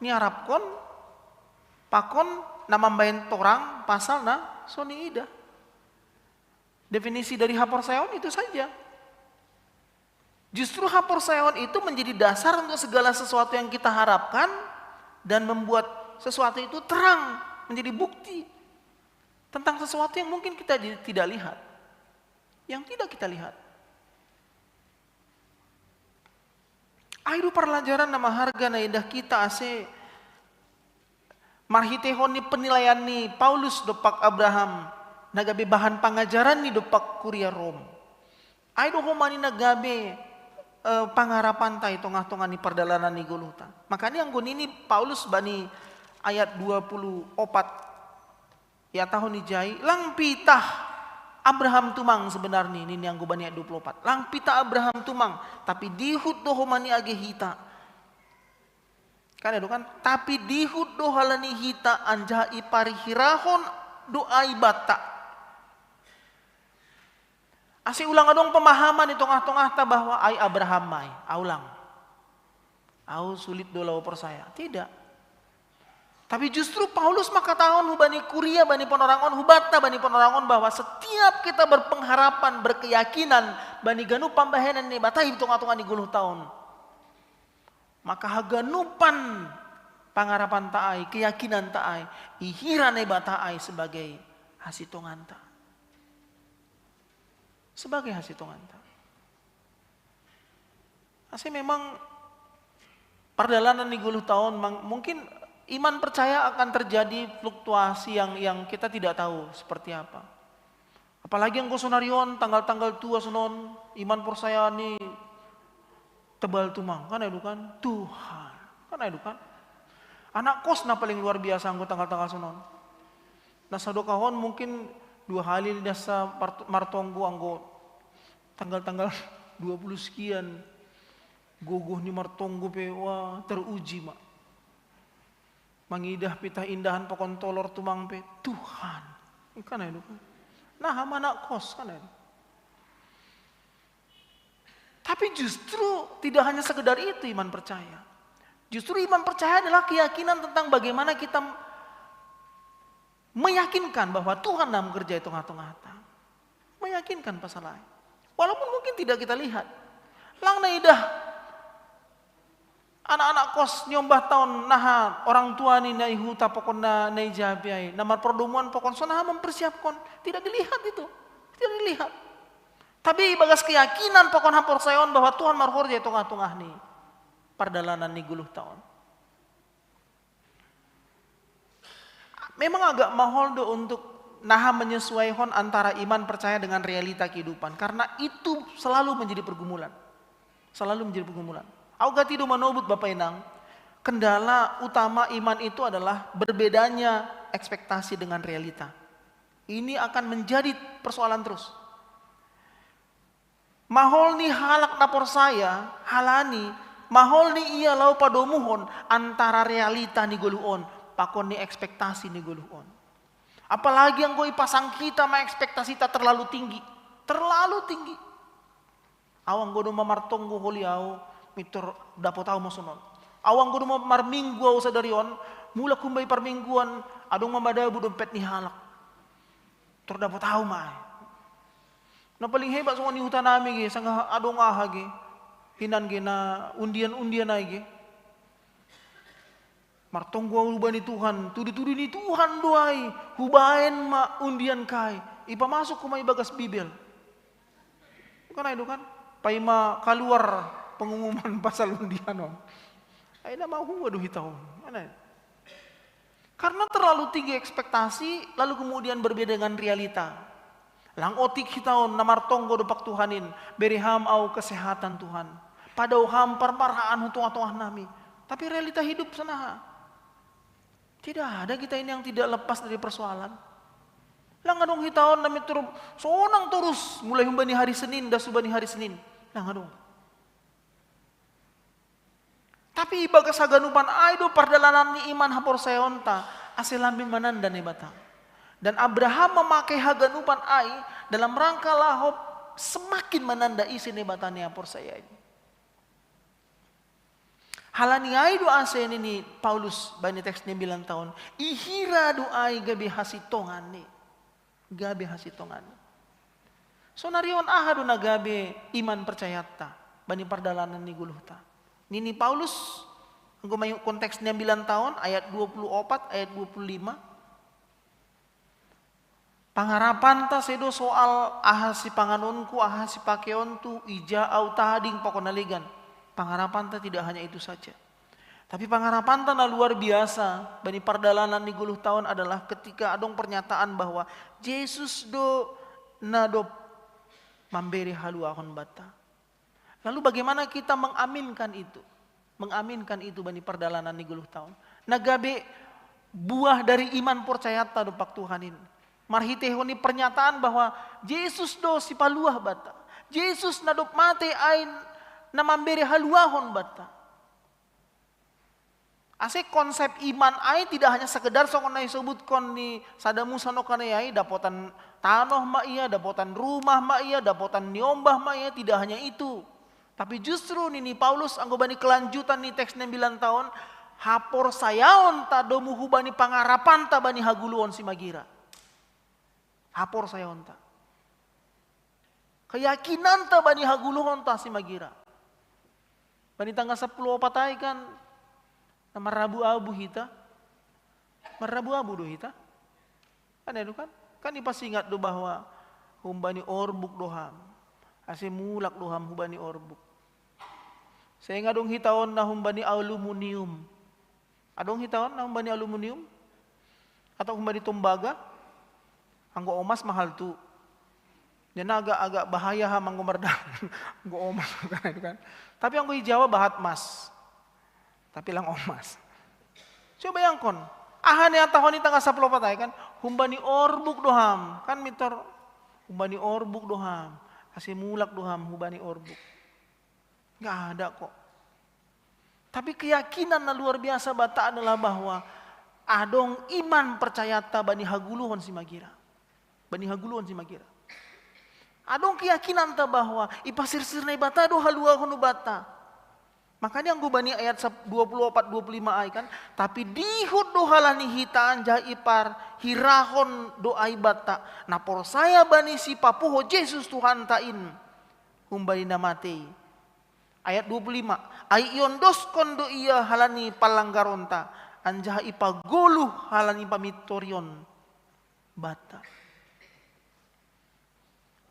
niarapkon pakon na mambahen torang pasal na so niida. Definisi dari haporsayaon itu saja. Justru haporsayaon itu menjadi dasar untuk segala sesuatu yang kita harapkan dan membuat sesuatu itu terang, menjadi bukti tentang sesuatu yang mungkin kita di- tidak lihat, yang tidak kita lihat. Ai do parlajaran na maharga na idah kita ase marhiteihon ni penilaian ni Paulus dompak Abraham, na gabe bahan pangajaran ni dompak kuria Rom. Ai do homa ni na gabe eh, pangarapanta i tongah-tongah ni pardalanan ni goluhta. Makanya anggo nini Paulus bani ayat dua puluh opat, ya tahun ijai, lang pitah Abraham tumang sebenarnya, nini anggo bani ayat dua puluh opat. Lang pitah Abraham tumang, tapi dihut do homa ni age hita. Kan itu kan, tapi dihut do halani hita anjaha iparihirahon do ai banta. Ase ulang adong pemahaman di tongah-tongahta bahwa ai Abraham mai, au lang. Au sulit do laho porsaya. Tidak. Tapi justru Paulus mangkatahon hubani kuria bani panorang on, hubanta bani panorang on, bahwa setiap kita berpengharapan, berkeyakinan bani ganup pambahenan ni Naibata i tongah-tongah ni goluhta on, maka haganupan pangarapanta ai, keyakinanta ai, ihira Naibata ai sebagai hasitonganta. Sebagai hasitonganta. Ase memang pardalanan ni goluhta on mang- mungkin iman percaya akan terjadi fluktuasi yang yang kita tidak tahu seperti apa. Apalagi anggo sonari on, tanggal-tanggal tua sonon, iman porsaya ni tebal tumang, kan ai do kan? Tuhan, kan ai do kan? Anak kos na paling luar biasa anggo tanggal-tanggal sonon. Na sadokahon mungkin dua hali nasa part- martonggo anggo tanggal-tanggal dua puluh sekian. Gogoh ni martonggo pe, wah, teruji ma. Mangidah pitah indahan pakon tolor tumang pe, Tuhan. Kan ai do kan? Nah, anak kos, kan ai do. Tapi justru tidak hanya sekedar itu iman percaya. Justru iman percaya adalah keyakinan tentang bagaimana kita meyakinkan bahwa Tuhan na bekerja di tongah-tongahta. Meyakinkan pasal ai. Walaupun mungkin tidak kita lihat. Lang na idah anak-anak kos niombahta on, naha orang tua ni na i huta pakon na, na i japi ai, na marpardomuan pakon, so naha mempersiapkon. Tidak dilihat itu. Tidak dilihat. Tapi ibagas keyakinan pakon haporsayaon bahwa Tuhan marhorja i tongah-tongah ni pardalanan ni goluhta on. Memang agak mahol do untuk naha menyesuaihon antara iman percaya dengan realita kehidupan, karena itu selalu menjadi pergumulan. Selalu menjadi pergumulan. Au gati do manobut Bapa Inang, kendala utama iman itu adalah berbedanya ekspektasi dengan realita. Ini akan menjadi persoalan terus. Mahol ni halak na porsaya, halani, mahol ni ia laho padomuhon antara realita ni goluh on, pakon ni ekspektasi ni goluh on. Apalagi anggo ipasang hita ma ekspektasita terlalu tinggi. Terlalu tinggi. Au anggo domma martonggo holi au, mintor dapot au ma sonon. Au anggo domma marminggu au sadari on, mulak humbani parmingguan, adong ma madabu dompet ni halak. Tor dapot au ma ai. Na paling hebat songon i huta nami ge, sanga adong aha ge. Hinan ge na undian-undian ai ge. Martonggo au hubani Tuhan, tudu-tudu ni Tuhan do ai, hubaen ma undian kai, ipamasuk homa ibagas Bibel. Kan ai do kan? Paima kaluar pengumuman pasal undian on. Ai na mahua do hita on. Kan ai. Karena terlalu tinggi ekspektasi, lalu kemudian berbeda dengan realita. Lang otik hita on na martonggo dompak Tuhan in, bere Ham au kesehatan Tuhan. Padao Ham parmaraan hu tongah-tongah nami. Tapi realita hidup sonaha? Tidak ada kita ini yang tidak lepas dari persoalan. Lang adong hita on na mintor sonang torus, mulai humbani hari Senin, das humbani hari Senin. Lang adong. Tapi ibagas haganupan ai do pardalanan ni iman haporsayaonta, ase lambin mananda Naibata. Dan Abraham mamake haganupan ai dalam rangka laho semakin mananda ise Naibata ni haporsayaon. Halani ai do ase nini Paulus bani teks ni ambilan taon, ihira do ai gabe hasintongan ni. Gabe hasintongan ni. Sonari on aha do na gabe iman percayanta bani pardalanan ni goluhta? Nini Paulus, anggo maihutkon teks ni ambilan taon, ayat dua puluh opat, ayat dua puluh lima. Pangarapanta sedo soal aha sipanganonku, aha sipakeonku, ija au tading pakon na legan. Pangarapanta tidak hanya itu saja. Tapi pangarapanta na luar biasa bani pardalanan ni goluhta on adalah ketika adong pernyataan bahwa Jesus do na dob mambere haluahon banta. Lalu bagaimana kita mengaminkan itu? Mengaminkan itu bani pardalanan ni goluhta on. Na gabe buah dari iman percayanta dompak Tuhan in. Marhitehon ni pernyataan bahwa Jesus do sipaluah banta. Jesus na dob mate ai na mambere haluahon banta. Ase konsep iman ai tidak hanya sekedar songon na isobutkon ni sada musa nongkan i ai, dapotan tanoh ma ia, dapotan rumah ma ia, dapotan niombah ma ia, tidak hanya itu. Tapi justru nini Paulus anggo bani kelanjutan ni teks ni ambilan taon, haporsayaonta domu hubani pangarapanta bani hagoluhon simagira. Haporsayaonta. Keyakinanta bani hagoluhonta simagira. Bani tanggal sapuluh opat ai kan, na marrabu-abu hita. Marrabu-abu do hita. Kan ai do kan? Kan ipasingat do bahwa humbani orbuk do Ham. Ase mulak do Ham hubani orbuk. Sehingga adong hita on na humbani aluminium. Adong hita on na humbani aluminium? Atau humbani tombaga? Anggo omas mahal tu. Jadi agak-agak bahaya Ham anggo mardalan. Anggo omas kan itu kan. Tapi anggo i Jawa bahat mas. Tapi lang omas. Coba bayangkon. Aha ni hatahon i tanggal sapuluh opat ai kan? Humbani orbuk do Ham. Kan mintor humbani orbuk do Ham. Ase mulak do Ham hubani orbuk. Nggak ada kok. Tapi keyakinan na luar biasa banta adalah bahwa adong iman percayanta bani hagoluhon simagira. Bani hagoluhon simagira. Adong keyakinanta bahwa ipasirsir Naibata do haluahon banta. Makanya anggo bani ayat sap-, dua puluh opat, dua puluh lima ai kan, tapi dihut do halani hita anjaha iparhirahon do ai banta, na porsaya bani sipapuho Jesus Tuhanta in humbani na mate i. Ayat dua puluh lima, ai iondoskon do ia halani panlanggaronta, anjaha ipagoluh halani pamintorion banta.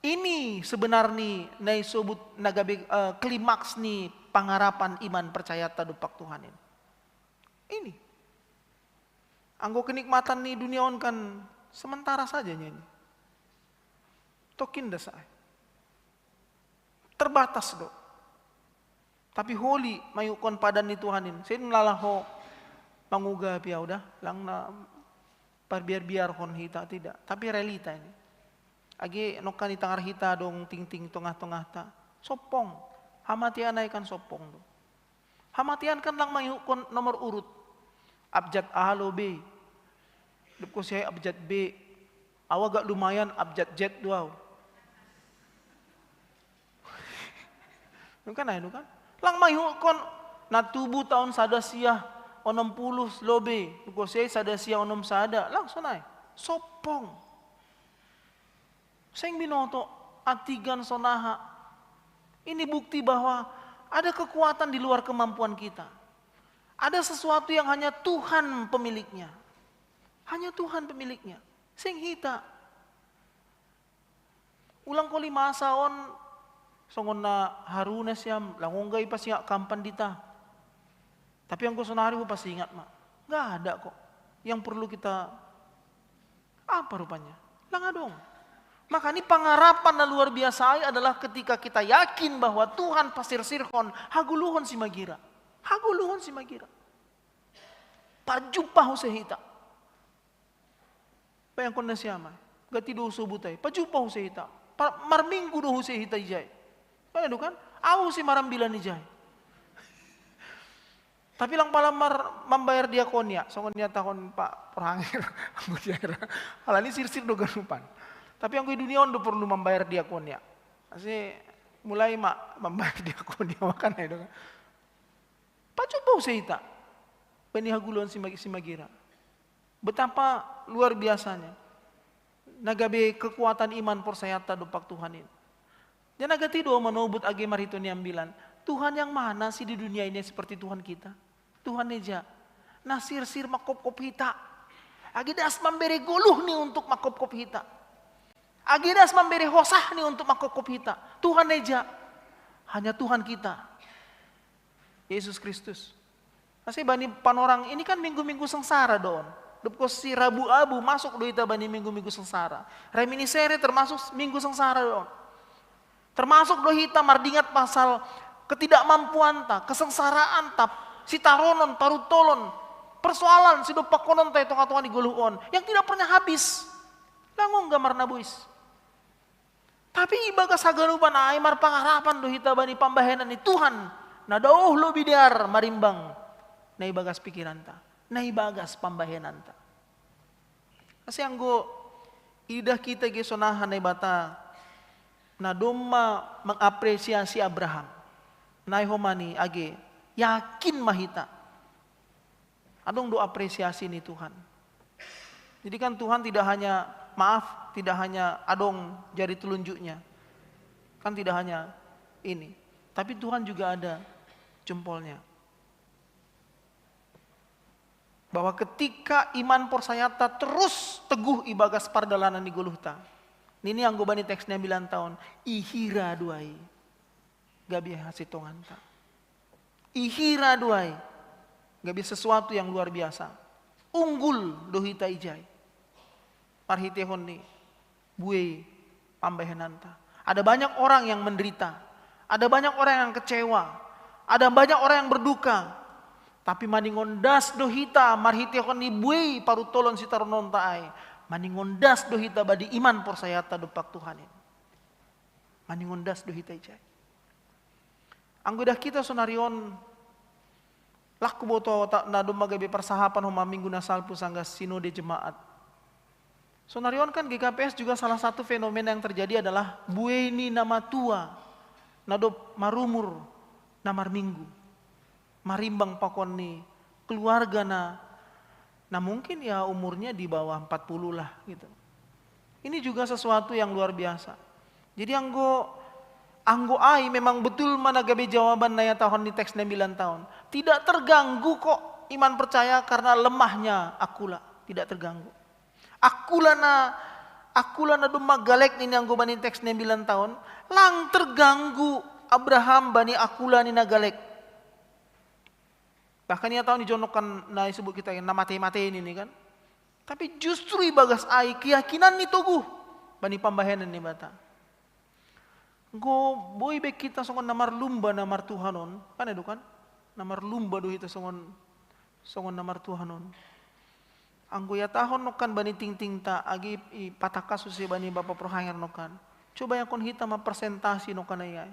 Ini sebenarni na isobut na gabe, eh, klimaks ni pangarapan iman percayanta dompak Tuhan in. Ini. Anggo kenikmatan ni dunia on kan sementara saja nyanyi. Tokin da sa ai. Terbatas do. Tapi holi maihutkon padan ni Tuhan in. Sai dung lala ho manguga piau da, lang na biar-biar kon hita, tidak. Tapi realita ini. Agi nokkan i tangar hita dong tingting tongah-tongah ta. Sopong. Hamatian ai kan sopong do. Hamatian kan lang maihukkon nomor urut. Abjad A lo B. Dapko si ai abjad B. Au agak lumayan abjad Z do au. Kan ai, kan? Lang maihukkon na tubu taon sada sia onom puluh lo B. Dapko si ai sada sia onom sada. Langsung ai. Sopong. Seng binoto, atigan sonaha. Ini bukti bahwa ada kekuatan di luar kemampuan kita. Ada sesuatu yang hanya Tuhan pemiliknya. Hanya Tuhan pemiliknya. Seng hita. Ulang koli masa on, songon na haruna siam, langongga i pasingat kampan dita. Tapi anggo sonari hupasingat ma. Nggak ada kok. Yang perlu kita apa rupanya? Lang adong. Makanya pangarapan na luar biasa ai adalah ketika kita yakin bahwa Tuhan pasirsirhon hagoluhon simagira. Hagoluhon simagira. Pajumpah use hita. Bayangkon na siama. Gati do sobut ai. Pajumpah use hita. Marminggu do use hita ijai. Kan itu kan? Au si marambilan ijai. Tapi lang pala mar, mambayar diakonia, songon niatahon Pak Porhangir, anggo di daerah. Alani sirsir do ganupan. Tapi anggo di dunia on do perlu mambayar diakonia. Asi mulai ma mambayar diakonia makan ai do. Pacoba use hita. Bani hagoluhon simagira. Betapa luar biasanya. Na gabe kekuatan iman porsayanta dompak Tuhan ini. Jadi na gati do manobut age marhite ni ambilan. Tuhan yang mana sih di dunia ini seperti Tuhan kita? Tuhan eja. Na sirsir mangkopkop hita. Age das mambere goluh ni untuk mangkopkop hita. Age das mambere hosah ni untuk mangkopkop hita. Tuhan eja. Hanya Tuhan kita. Yesus Kristus. Asi bani panorang ini kan minggu-minggu sengsara do on. Dapko si Rabu Abu masuk do hita bani minggu-minggu sengsara. Reminiscere termasuk minggu sengsara do on. Termasuk do hita mardingat pasal ketidakmampuanta, kesengsaraanta, sitaronon, parutolon, persoalan sidompakkononta i tongah-tongah ni goluh on yang tidak pernah habis. Langongga marnabois. Tapi ibagas haganupan ai marpangarapan do hita bani pambahenan ni Tuhan, na daoh lobi dear marimbang na ibagas pikiranta, na ibagas pambahenanta. Asi anggo idah hita age sonaha Naibata na domma mengapresiasi Abraham, nai homa ni age yakin ma hita. Adong do apresiasi ni Tuhan. Jadi kan Tuhan tidak hanya, maaf, tidak hanya adong jari telunjuknya. Kan tidak hanya ini. Tapi Tuhan juga ada jempolnya. Bahwa ketika iman porsayanta terus teguh ibagas pardalanan ni goluhta. Nini anggo bani teks ni ambilan taon, ihira do ai gabe hasitonganta. Ihira do ai gabe sesuatu yang luar biasa. Unggul do hita ijai. Marhitehon ni buei pambahenanta. Ada banyak orang yang menderita. Ada banyak orang yang kecewa. Ada banyak orang yang berduka. Tapi maningon das do hita marhitehon ni buei parutolon sitarononta ai. Maningon das do hita bani iman porsayanta dompak Tuhan i. Maningon das do hita ijai. Anggo idah hita sonari on, laho huboto ta-, na domma gabe parsahapan homa minggu na salpu sanggah sinode jemaat. Sonari on kan G K P S juga salah satu fenomena yang terjadi adalah buei ni na matua, na dob marumur, na marminggu. Marimbang pakon ni keluarga na, na mungkin ya umurnya di bawah empat puluh lah gitu. Ini juga sesuatu yang luar biasa. Jadi anggo, anggo ai memang betul ma na gabe jawaban na ihatahon ni teks ni ambilan taon. Tidak terganggu kok iman percaya karena lemahnya Akula. Tidak terganggu. Akula na, Akula na domma galek nini anggo bani teks ni ambilan taon, lang terganggu Abraham bani Akula ni na galek. Bahkan ihatahon i jonok kan na disebut kita na mate-mate nini kan. Tapi justru ibagas ai keyakinan ni toguh bani pambahenan ni Naibata. Anggo boi be hita songon na marlumba na martuhan on, kan itu kan? Na marlumba do hita songon, songon na martuhan on. Anggo ihatahon nongkan bani tingtingta, agi i-, ipatakasus i bani bapa porhanger nongkan. Coba angkon hita ma persentasi nongkan ai.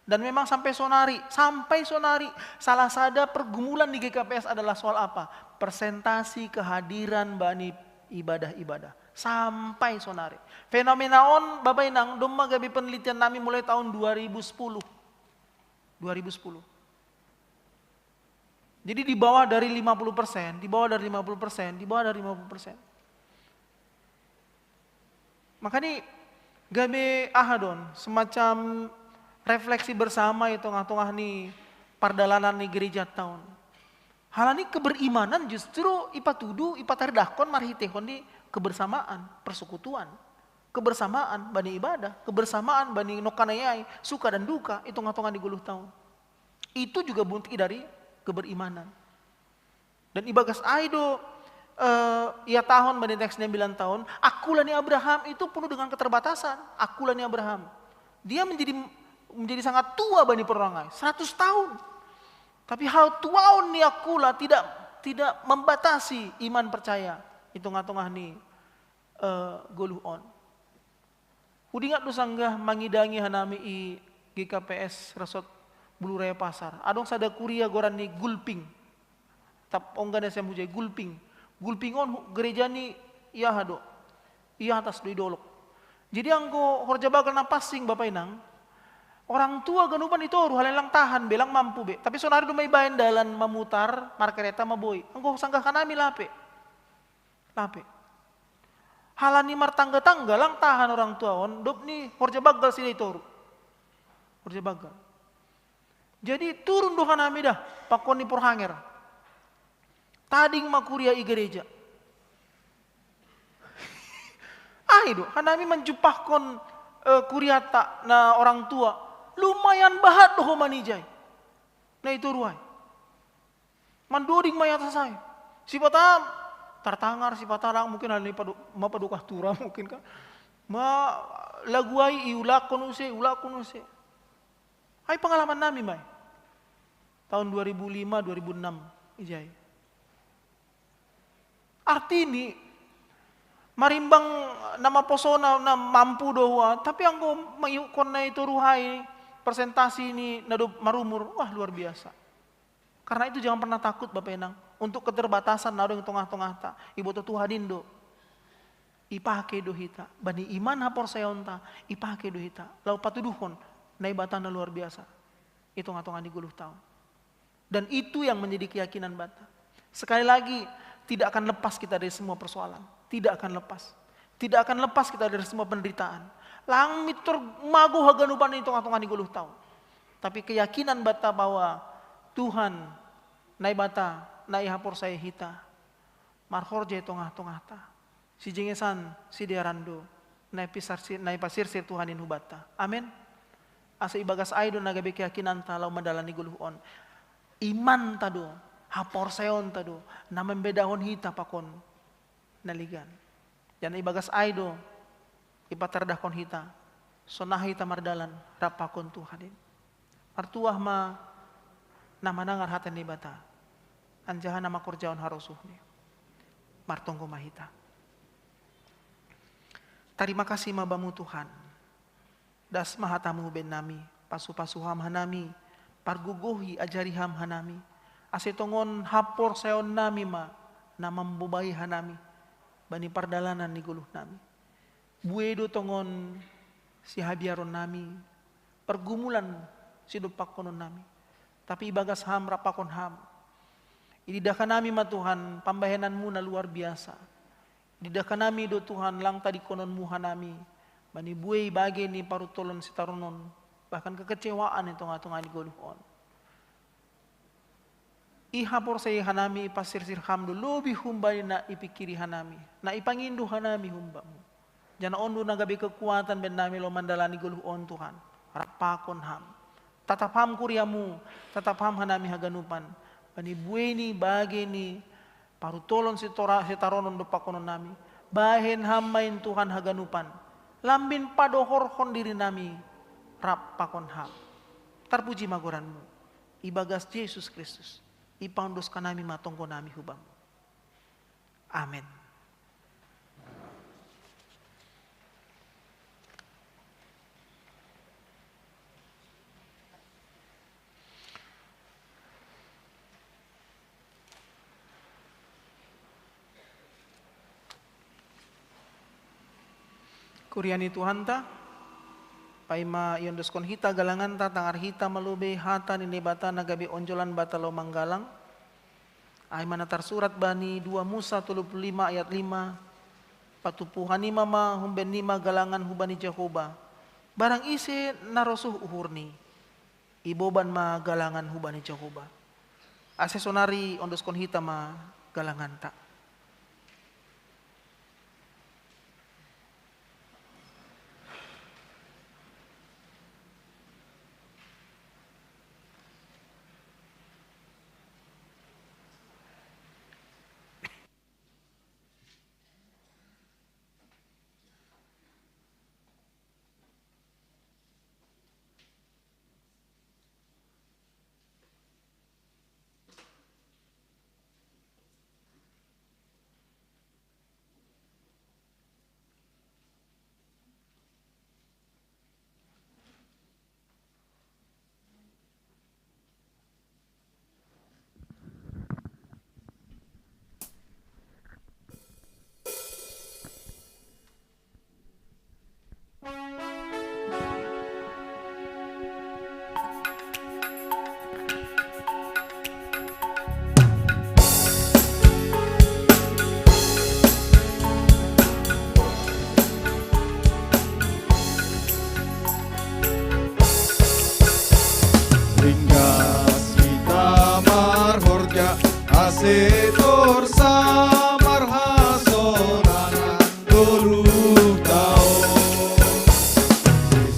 Dan memang sampai sonari, sampai sonari, salah sada pergumulan di G K P S adalah soal apa? Persentasi kehadiran bani ibadah-ibadah. Sampai sonari. Fenomena on, Bapa Inang, domma gabe penelitian nami mulai tahun dua ribu sepuluh. Dua ribu sepuluh. Jadi di bawah dari lima puluh persen, di bawah dari lima puluh persen, di bawah dari lima puluh persen. Makanya gabe aha do on, semacam refleksi bersama i tongah-tongah ni pardalanan ni gerejanta on. Halani keberimanan justru ipatudu, ipataridahkon marhitehon di kebersamaan, persekutuan. Kebersamaan bani ibadah, kebersamaan bani nongkan ai, suka dan duka, i tongah-tongah ni goluhta on. Itu juga buntik dari keberimanan. Dan ibagas ai do, eh, ihatahon bani teks sembilan tahun, akula ni Abraham itu penuh dengan keterbatasan. Akula ni Abraham. Dia menjadi menjadi sangat tua bani porong ai, seratus tahun. Tapi hal tuaon ni akula tidak tidak membatasi iman percaya i tongah-tongah ni, eh, goluh on. Hudingat do sanggah mangidangi hanami i G K P S Resort Bulu Raya Pasar. Adong sada kuria goran ni Gulping. Tap ongga nasiam hujai Gulping. Gulping on hu-, gereja ni i aha do. I atas do i dolok. Jadi anggo horja bagal na pansing Bapa Inang, orang tua ganupan i toru, halani lang tahan be, lang mampu be. Tapi sonari do ma ibaen dalan mamutar, markereta maboi. Anggo sanggah hanami lape. Lape. Halani martangga-tangga lang tahan orang tua on, dob ni horja bagal sida i toru. Horja bagal. Jadi turun do hanami da, pakon ni porhanger. Tading ma kuria i gereja. Ai do, hanami manjumpahkon, eh, kuriata na orang tua. Lumayan bahat do homa ni jai. Na i toru ai. Mandoding ma i atas ai. Sipata tartangar, sipata lang mungkin halani padu-, mapadokah tura mungkin kan. Ma lagu ai iulakkon use, iulakkon use. Ai pengalaman nami ma i. Tahun dua ribu lima, dua ribu enam, ijai. Artini, marimbang na maposona, na mampu do hua, tapi anggo maihutkon na i toru ai, persentasi ni na dob marumur, wah, luar biasa. Karena itu jangan pernah takut, Bapa Inang, untuk keterbatasan na adong i tongah-tongahta, iboto Tuhan i do. Ipake do hita, bani iman haporsayaonta, ipake do hita, laho patuduhon Naibata na luar biasa i tongah-tongah ni goluhta on. Dan itu yang menjadi keyakinan banta. Sekali lagi, tidak akan lepas kita dari semua persoalan. Tidak akan lepas. Tidak akan lepas kita dari semua penderitaan. Lang mintor mago haganupan i tongah-tongah ni goluhta on. Tapi keyakinan banta bahwa Tuhan, Naibata, na ihaporsayai hita, marhorja i tongah-tongahta. Sijengesan, sidearan do, na ipisarsi-, na ipasirsir Tuhan i hubanta. Amen. Asa ibagas ai do na gabe keyakinanta laho mandalani goluh on. Imanta do, haporsayaonta do, na mambedahon hita pakon na legan. Janah ibagas ai do, ipataridahkon hita, sonang hita mardalan rap pakon Tuhan i. Martuah ma na manangar hata ni Naibata, anjaha na mangkorjahon harosuhni. Martonggo ma hita. Tarima kasih ma Bamu Tuhan. Das ma hatamu baen nami, pasu-pasu ham hanami, pargogohi ajari ham hanami, ase tongon haporsayaon nami ma na mambobai hanami, bani pardalanan ni goluh nami. Bue do tongon sihabiaron nami, pergumulan sidompakkonon nami. Tapi ibagas ham rap pakon ham. Ididah hanami ma Tuhan pambahenanmu na luar biasa. Ididah hanami do Tuhan lang tadingkononmu hanami. Bani bue ibage ni parutolon sitaronon. Bahkan kekecewaan i tongah-tongah ni goluh on. Ihaporsayai hanami ipasirsir ham do lobi humbani na ipingkiri hanami, na ipangindo hanami humbamu. Janah on do na gabe kekuatan baen nami laho mandalani goluh on Tuhan. Rap pakon ham. Tatap ham kuriamu, tatap ham hanami haganupan. Bani bue ni bage ni parutolon sitora-, sitaronon dompakkonon nami. Bahen ham ma in Tuhan haganupan. Lambin padohorhon diri nami rap pakon ham. Tarpuji ma goranmu. Ibagas Jesus Kristus, ipaondos hanami ma tonggo nami hu Bamu. Amen. Kuria ni Tuhanta, paima iondoskon hita galanganta, tangar hita malube hata ni Naibata na gabe onjolan bata laho manggalang. Ai ma na tarsurat bani dua Musa tolu pulu lima ayat lima, patupu hanima ma, humben nima galangan hubani Jahowa, barang ise na rosuh uhurni, iboban ma galangan hubani Jahowa. Ase sonari ondoskon hita ma galanganta. Ringgas hita marhorja, ase torus marhasonangan tolu taon.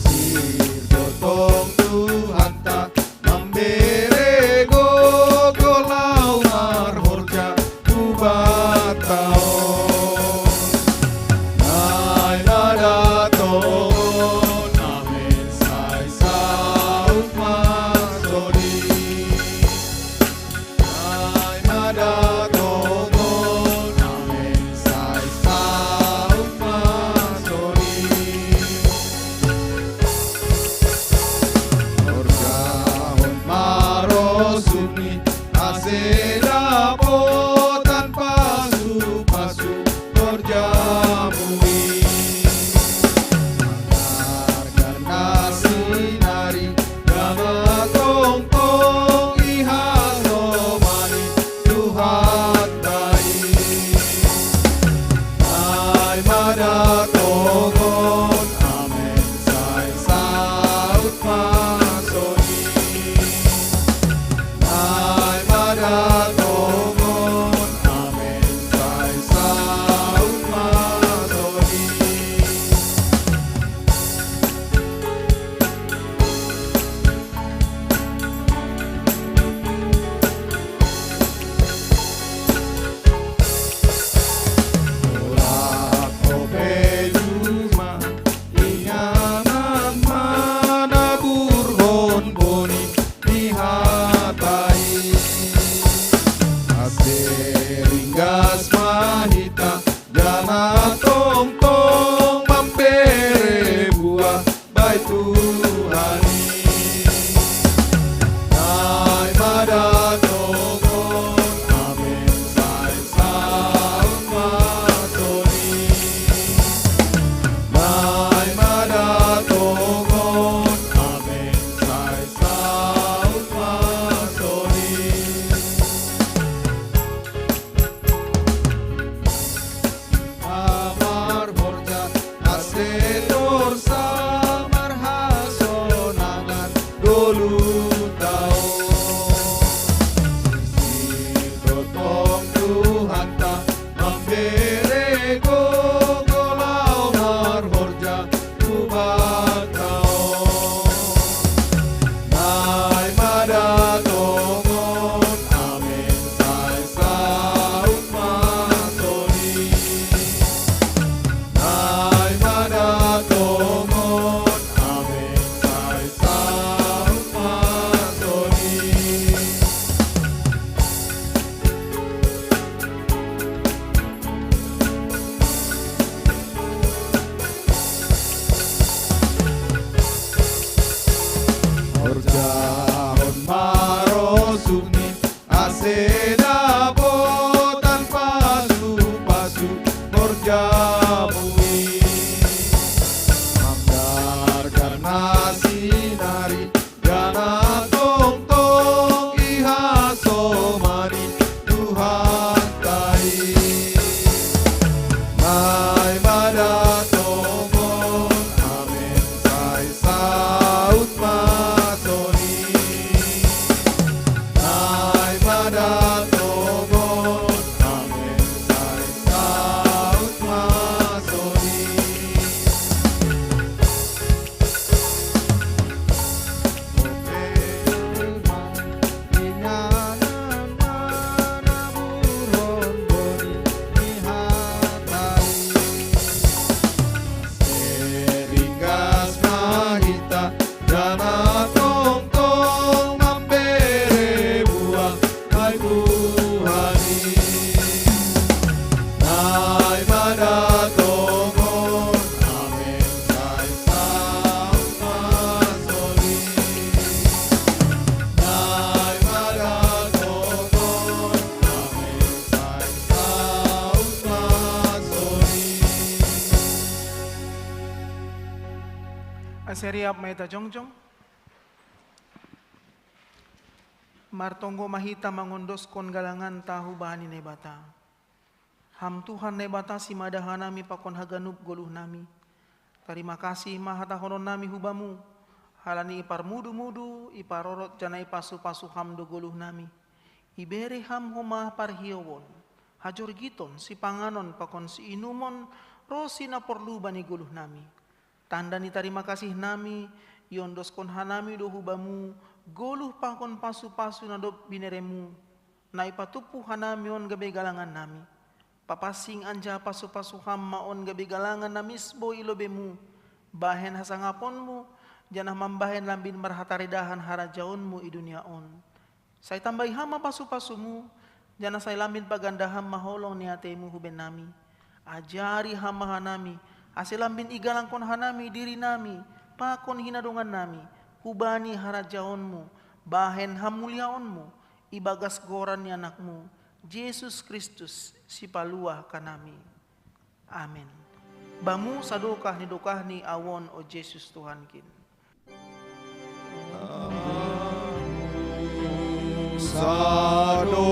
Sisir gotong Tuhanta, mambere gogo laho marhorja, bubat taon. Naimada tongon, amen, sai saut ma soni. Naimada tongon, amen, sai saut ma soni. Horjahon ma rosuhni, ase dapotan pasupasu horjamu i. Mangarga na sinari, gama tongtong ihalomani Tuhanta i. Naimada tongon, amen, sai saut ma soni. Naimada tongon, amen, sai saut ma soni. Tolap ope juma, inganan manaburhon boni ni hata i. Ase ringgas ma hita, janah tongtong mambere buah bai Tuhan i. Naimada tongon, amen, sai saut ma soni. Naimada tongon, amen, sai saut ma soni. Marhorja, ase torus marhasonangan tolu taon. Sisir gotong Tuhanta, mambere gogo laho marhorja, bubat taon. Naimada tongon, amen, sai saut ma soni. Naimada tongon, amen, sai saut ma soni. Horjahon ma rosuhni, ase dapotan pasupasu horjamu i. Seriap mai ta jongjong. Martonggo ma hita mangondoskon galanganta hubani Naibata. Ham Tuhan Naibata, simada hanami pakon haganup goluhnami. Tarima kasih ma hatahononnami hu Bamu, halani iparmudu-mudu, iparorot janah ipasu-pasu Ham do goluhnami. Ibere Ham homa parhiouon, hajorgiton, sipanganon pakon siinumon, ro sinaporlu bani goluhnami. Tanda ni tarima kasihnami, iondoskon hanami do hu Bamu goluh pakon pasu-pasu na dob binereMu, na ipatumpu hanami on gabe galangannami. Papansing anjaha pasu-pasu Ham ma on gabe galangan na misbou i lobeMu, bahen hasangaponMu, janah mambahen lambin marhataridahan harajaonMu i dunia on. Sai tambai Ham ma pasu-pasuMu, janah sai lambin paganda Ham ma holong ni ateiMu hu bennami. Ajari Ham ma hanami, ase lambin igalangkon hanami dirinami pakon hinadongannami hubani harajaonMu, bahen hamuliaonMu, ibagas goran ni AnakMu, Jesus Kristus, Sipaluahanami. Amen. Bamu sadokah ni dokahni Ahu on, o Jesus Tuhankin. Sadokah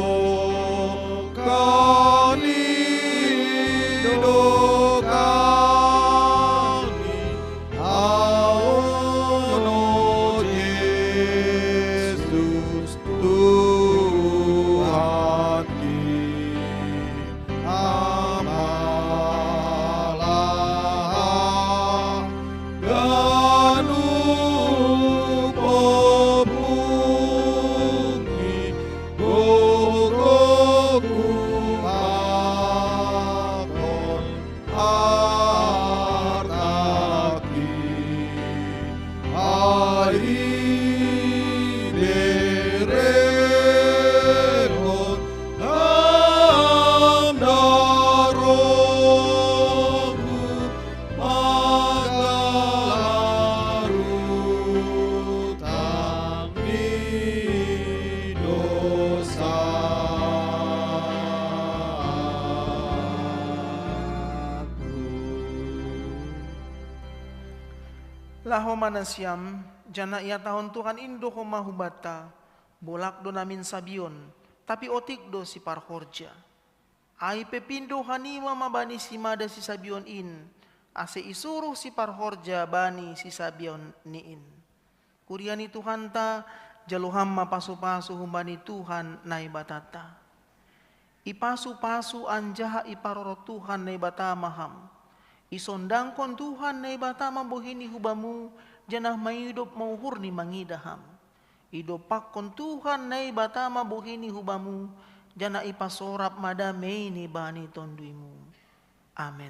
ni dokahni Ahu on, o Jesus Tuhanki. Amalaha ganup ombungki, gogohku pakon artaki. Ai iberehon Ham darohMu, manggalar utang ni dosaku. Laho ma nasiam, janah ihatahon Tuhan in do homa hubanta: Bolak do namin sabion, tapi otik do siparhorja. Ai pepindo hanima ma bani simada sisabion in, ase isuruh siparhorja bani sisabionni in. Kuria ni Tuhanta, jalo Ham ma pasu-pasu humbani Tuhan Naibatanta. Ipasu-pasu anjaha iparorot Tuhan Naibata ma Ham. Isondangkon Tuhan Naibata ma bohiNi hu Bamu, janah maidop ma uhurNi mangidah Ham. Idompakkon Tuhan Naibata ma bohiNi hu Bamu, janah ipasorap ma dameiNi bani TonduyMu. Amen.